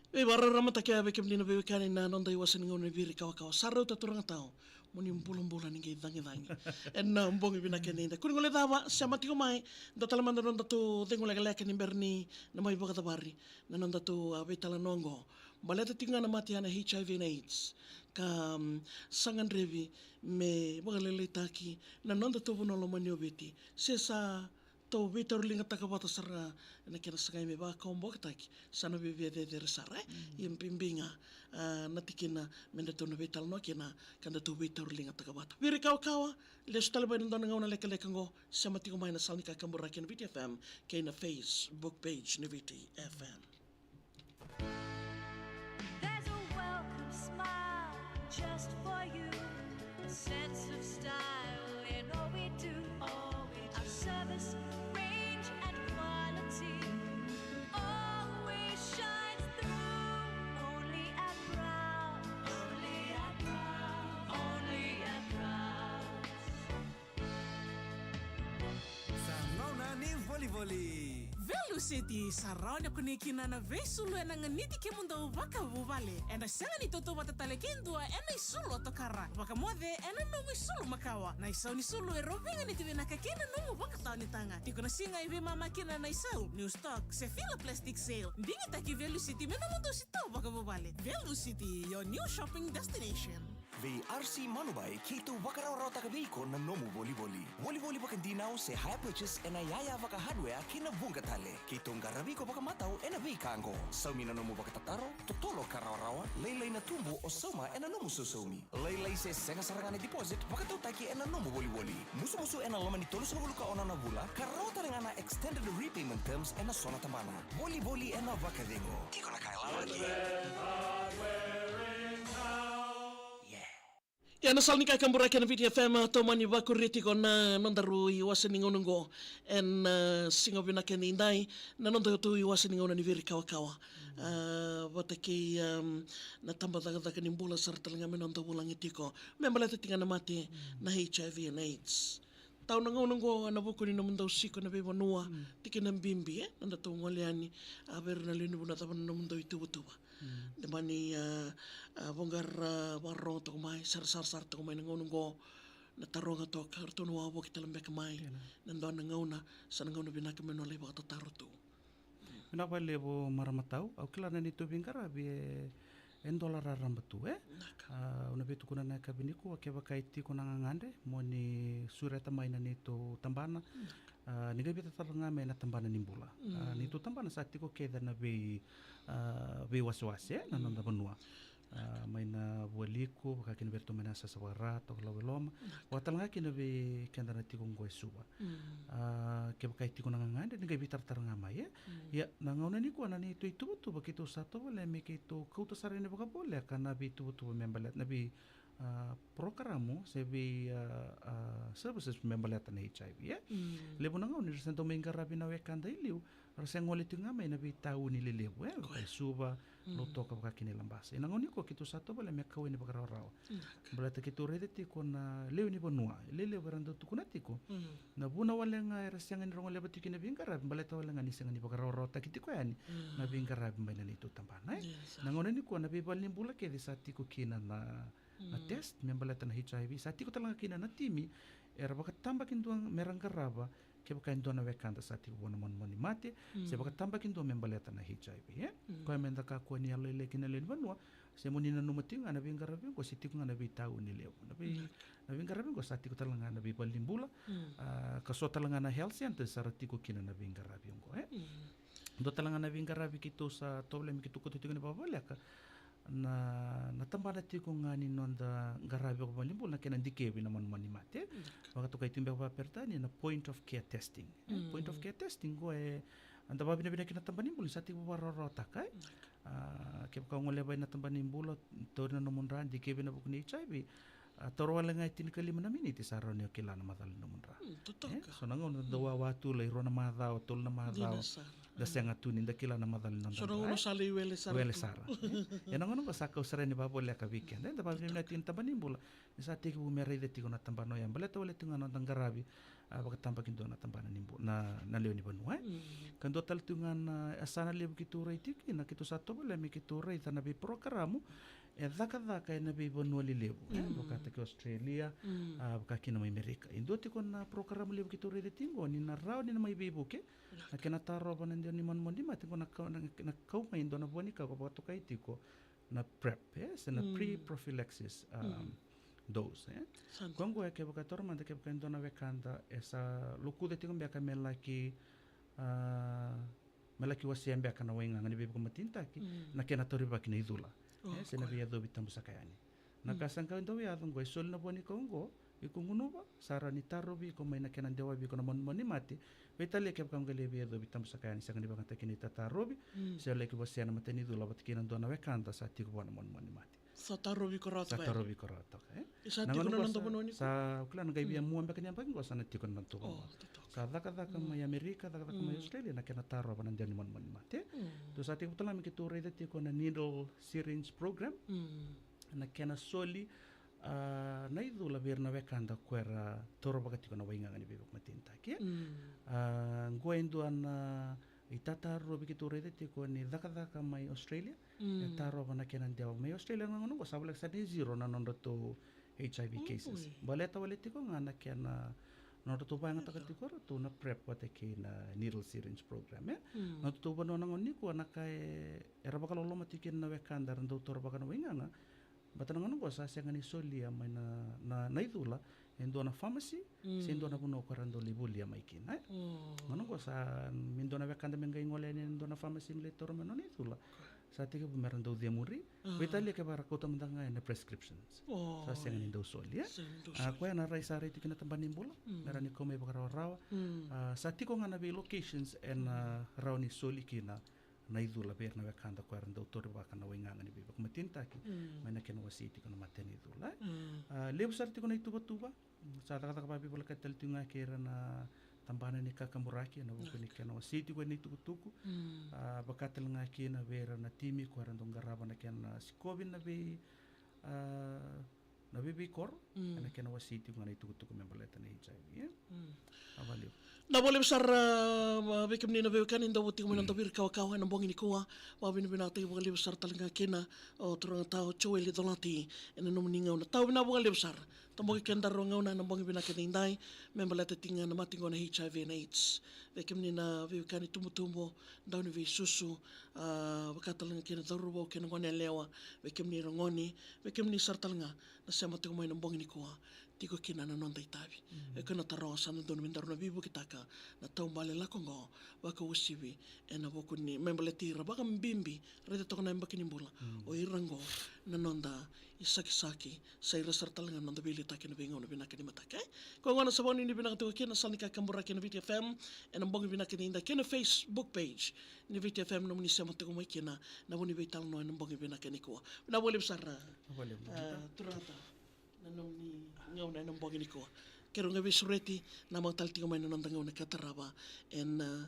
Veivakararamataki vei kemuni na veiwekani na noda iwase ni gauna ni Viri Kawakawa. Sa rauta turaga tau mo ni bulabula ni qai cagicagi ena bogi vinaka edaidai. Kua ni guilecava, sema tiko mai, dua tale mada na nodatou cegu lekaleka ni bera ni na mai vakacavari na nodatou, a, veitalanoa oqo. Baleta tiko ga na mate ya na H I V na AIDS, ka, mm, sa gadrevi me vakalailaitaki na nodatou vanua lomani o Viti, se sa tou veitauriligataka vata sara ga ena kena sagai me vakawabokataki, sa na viavia cecere sara, e? Ia bibi ga, a, na tikina me datou na veitalanoa kina ka datou veitauriligataka vata. Viri Kawakawa, lesu tale mai na dua na gauna lekaleka oqo, sema tiko mai na sala ni kakaburaki ena Viti F M kei na Facebook page ni Viti F M. There's a welcome smile just for you. A sense of style in all we do. All we do. Our service, range, and quality always shines through. Only at Brown. Only at Brown. Only at Brown. Sa gauna ni volivoli. Velusiti, sa rawa ni kunei kina na veisulu ena ganiti kemudou vakavuvale. Ena sega ni tautauvata tale kei dua ena isulu o tokara. Vakamoce ena nomu isulu makawa. Na isau ni sulu e rau veiganiti vinaka kei na nomu vakatawa ni taga. Tiko na siga e veimama kina na isau, new stock, se fila plastic sale. Digitaki Velusiti me nomudou sitoa vakavuvale. Velusiti, your new shopping destination. Vei R C Manubai, keitou vakarawarawataka vei iko na nomu volivoli. Volivoli vakadinau se hire purchase ena yaya vaka hardware kei na vuqa tale. Keitou qaravi iko vakamatau ena veika oqo. Saumi na nomu vakatataro, totolo ka rawarawa, lailai na tubu o sauma ena nomu sausaumi. Lailai se sega sara ga na deposit vakatautaki ena nomu volivoli. Musumusu ena loma ni tolusagavulu ka ono na vula, ka rawa tale ga na extended repayment terms ena so na tabana. Volivoli ena vakacegu. Tiko na ka e lala ke. Ia na sala ni kakaburaki ena Viti F M, tomani vakuria tiko na nodaru iwase ni gauna oqo ena, e, siga vinaka edaidai, na nodatou iwase ni gauna ni Viri Kawakawa. A, vata kei, em, na tabacakacaka ni bula sara tale ga me noda vulagi tiko me baleta tiko ga na mate na H I V and AIDS. Tau na gauna oqo ena vuku ni nomudou siko na veivanua, tiki na bibi, e, na nodatou gole yani, a, vei ira na lewe ni vanua, cava na nomudou ituvatuva. Deba ni, a, a, vaqara, a, vakarorogo toka mai, sara, sarasara toka mai na gauna oqo, na taroga toka, ratou na wavoki tale beka mai. Na dua na gauna, sa na gauna vinaka me na lai vakatataro tu. Vinaka vakalevu marama tau, au kila na neitou veiqaravi e, e dola raraba tu, e? Vinaka. A, au na via tukuna na yakavi nikua, kevaka e tiko na gagadre mo ni sureta mai na neitou tabana. Vinaka. A, ni qai veitaratara ga mai na tabana ni bula. A, neitou tabana sa tiko kece na vei, a, veiwasewase, e, na noda vanua. A, mai na Vualiku, vaka kina vei iratou mai na Yasayasa Vakara, toka Laueloma. Vaka tale ga kina vei keda na tiko oqo e Suva. A, kevaka e tiko na gagadre, ni qai veitaratara ga mai, e. Ia, na gauna nikua na neitou ituvatuva, keitou sa tovolea me keitou kauta sara yani vakavoleka na veituvatuva me baleta, na vei, a, porokaramu, se vei, a, a, services me baleta na H I V, e. Levu na gauna ni ra sa dau mai qaravi na wekada i liu, ra sa gole tiko ga mai na veitauni lelevu, e, vaka e Suva, Lautoka, vaka kina i Labasa. Ia na gauna nikua keitou sa tovolea me kau yani vakarawarawa. Baleta keitou raica tiko na lewe ni vanua, e lelevu era dau tukuna tiko. Na vuna wale ga era sega ni ra goleva tiko kina veiqaravi, baleta wale ga ni sega ni vakarawarawataki tiko yani na veiqaravi mai na neitou tabana, e. Na gauna nikua na veivalenibula kece sa tiko kina na na test me baleta na H I V, sa tiko tale ga kina na timi era vakatabakidua me ra qarava kevaka e dua na wekada sa tiko vua na manumanu ni mate, se vakatabakidua me baleta na H I V, e? Koya me da kakua ni yalolailai kina na lewe ni vanua, se mo ni nanuma tiko ga na veiqaravi oqo se tiko ga na veitauni levu. Na vei, na veiqaravi oqo sa tiko tale ga na veivalenibula, a, ka so tale ga na health centre sa ra tiko kina na veiqaravi oqo, e? Dua tale ga na veiqaravi keitou sa tovolea me keitou kauta tiko ni vakavoleka, na, na tabana tiko ga ni noda qaravi vakavalenibula na kena dikevi na manumanu ni mate. Vakatokai tiko beka vakaperitania na point of care testing. E, point of care testing, qo e, da vakavinavinaka kina na tabana ni bula ni sa tiko vakarawarawataka, e. A, kevaka o gole vei na tabana ni bula, tauri na nomu dra, dikevi ena vuku ni H I V, a, taura wale ga e tinikalima na miniti sa rawa ni o kila na macala ni nomu dra. E, so na gauna da dau wawa tu lai rua na macawa, tolu na macawa, da sega tu ni da kila na macala ni noda dra, e. Wele sara. E, ena gauna oqo sa kau sara ni vakavoleka vei keda, e, da vakavinavinaka tiko na tabana ni bula ni sa tekivu me raica tiko na tabana oya, baleta wale tiko ga na noda qaravi, a, vakatabakidua na tabana ni bu-, na, na lewe ni vanua, e. Ka dua tale tiko ga na yasana levu keitou rai tiko kina, keitou sa tovolea me keitou raica na veiporokaramu e cakacaka ena veivanua lelevu, e, vakataki Australia, a, vaka kina mai Amerika. E dua tiko na porokaramu levu keitou raica tiko qo ni na rawa ni na mai veivuke na kena tarova na dewa ni manumanu ni mate, qo na kau, na, na kau mai e dua na vua ni ka qo vakatokai tiko na PrEP, e, se na pre-prophylaxis, um, dose, e. Koya qo e kevaka e taura mada kevaka e dua na wekada e sa lokuca tiko beka me laki, a, me laki wasea beka na waigaga ni veivakamatenitaki, na kena taurivaki na icula, e, se na veiyacovi tabu saka yani. Na ka sa qai dau yaco qo e soli na vua ni kau qo, iko gunuva, sa rawa ni tarovi iko mai na kena dewa vei iko na manumanu ni mate, veitalia kevaka o qai lai veiyacovi tabu saka yani, sega ni vakayagataki na itatarovi, se o laki wasea na matanicula vata kei na dua na wekada sa tiko vua na manumanu ni mate. Sa tarovi iko rawa toka, e? Sa tiko na noda vanua nikua. Sa, au kila na qai via mua beka ni yabaki qo sa na tiko na noda vanua. Sa cakacaka mai Amerika, cakacaka mai Australia na kena tarova na dewa ni manumanu ni mate. Tou sa tekivu tale ga me keitou raica tiko na needle syringe program. Na kena soli, a, na icula vei ira na wekada ko era tauravaka tiko na waigaga ni veivakamatenitaki. A, qo e dua na itatarovi keitou raica tiko ni cakacaka mai Australia e tarova na kena dewa mai Australia. Na gauna qo sa voleka sara ni zero na nodratou H I V cases. Baleta wale tiko ga na kena, nodratou vakayagataka tiko o ratou na PrEP vata kei na needle syringe program, e. Na nodratou vanua na gauna nikua na ka e, era vakaloloma tiko kina na wekada era dau tauravaka na waigaga. Baleta na gauna qo sa sega ni solia mai na, na, na icula e dua na pharmacy se dua na vanua ko era dau lai volia mai kina, e. Gauna qo sa, me dua na wekada me qai gole yani e dua na pharmacy me lai taura mai na nona icula, sa tekivu me ra dau cemuri. Veitalia kevaka ra kauta mada ga ena prescriptions, sa sega ni dau soli, e. A, koya na rai sa rai tiko kina na tabana ni bula me rawa ni kau mai vakarawarawa. A, sa tiko ga na vei locations ena rawa ni soli kina na icula vei ira na wekada ko era dau tauravaka na waigaga ni veivakamatenitaki mai na kena wasei tiko na matanicula, e. A, levu sara tiko na ituvatuva. Sa cakacaka vakaveivolekati tale tiko ga kei ira na tabana ni kakaburaki ena vuku ni kena wasei tiko ena itukutuku. A, vaka tale ga kina vei ira na timi ko era dau qarava na kena sikovi na vei, a, na veiveikoro ena kena wasei tiko ga na itukutuku me baleta na H I V, e. A, vakalevu. Na vakalevu sara, a, vei kemuni na veiwekani dau tiko mai na dau viri kawakawa ena bogi nikua. Vakavinavinakataki vakalevu sara tale ga kina o turaga tau Joeli Colati ena nomuni gauna tau vinaka vakalevu sara. Toboki kedaru gauna ena bogi vinaka edaidai me baleta tiko ga na mate qo na H I V and AIDS. Vei kemuni na veiwekani tubutubu, dau ni veisusu, a, vaka tale ga kei na cauravou kei na gone yalewa, vei kemuni ragone, vei kemuni sara tale ga na sema tiko mai na bogi nikua, tiko kina na noda itavi. E kena taroga sa dodonu me daru na veivuketaka na taubale lako qo, vakauasivi ena vuku ni me baleti ira vakabibi, raica toka na yabaki ni bula o ira qo na noda isakisaki, sa ira sara tale ga na noda veiliutaki ena veigauna vinaka ni mataka. Koya gona sa vakanuinui vinaka tiko kina na sala ni kakaburaki ena Viti F M ena bogi vinaka edaidai kei na Facebook page ni Viti F M, nomuni sema tiko mai kina na vu ni veitalanoa ena bogi vinaka nikua. Vinaka vakalevu sara, a, turaga tau na nomuni gauna ena bogi nikua. Keirau qai veisureti, namaka tale tiko mai na noda gauna ka tarava ena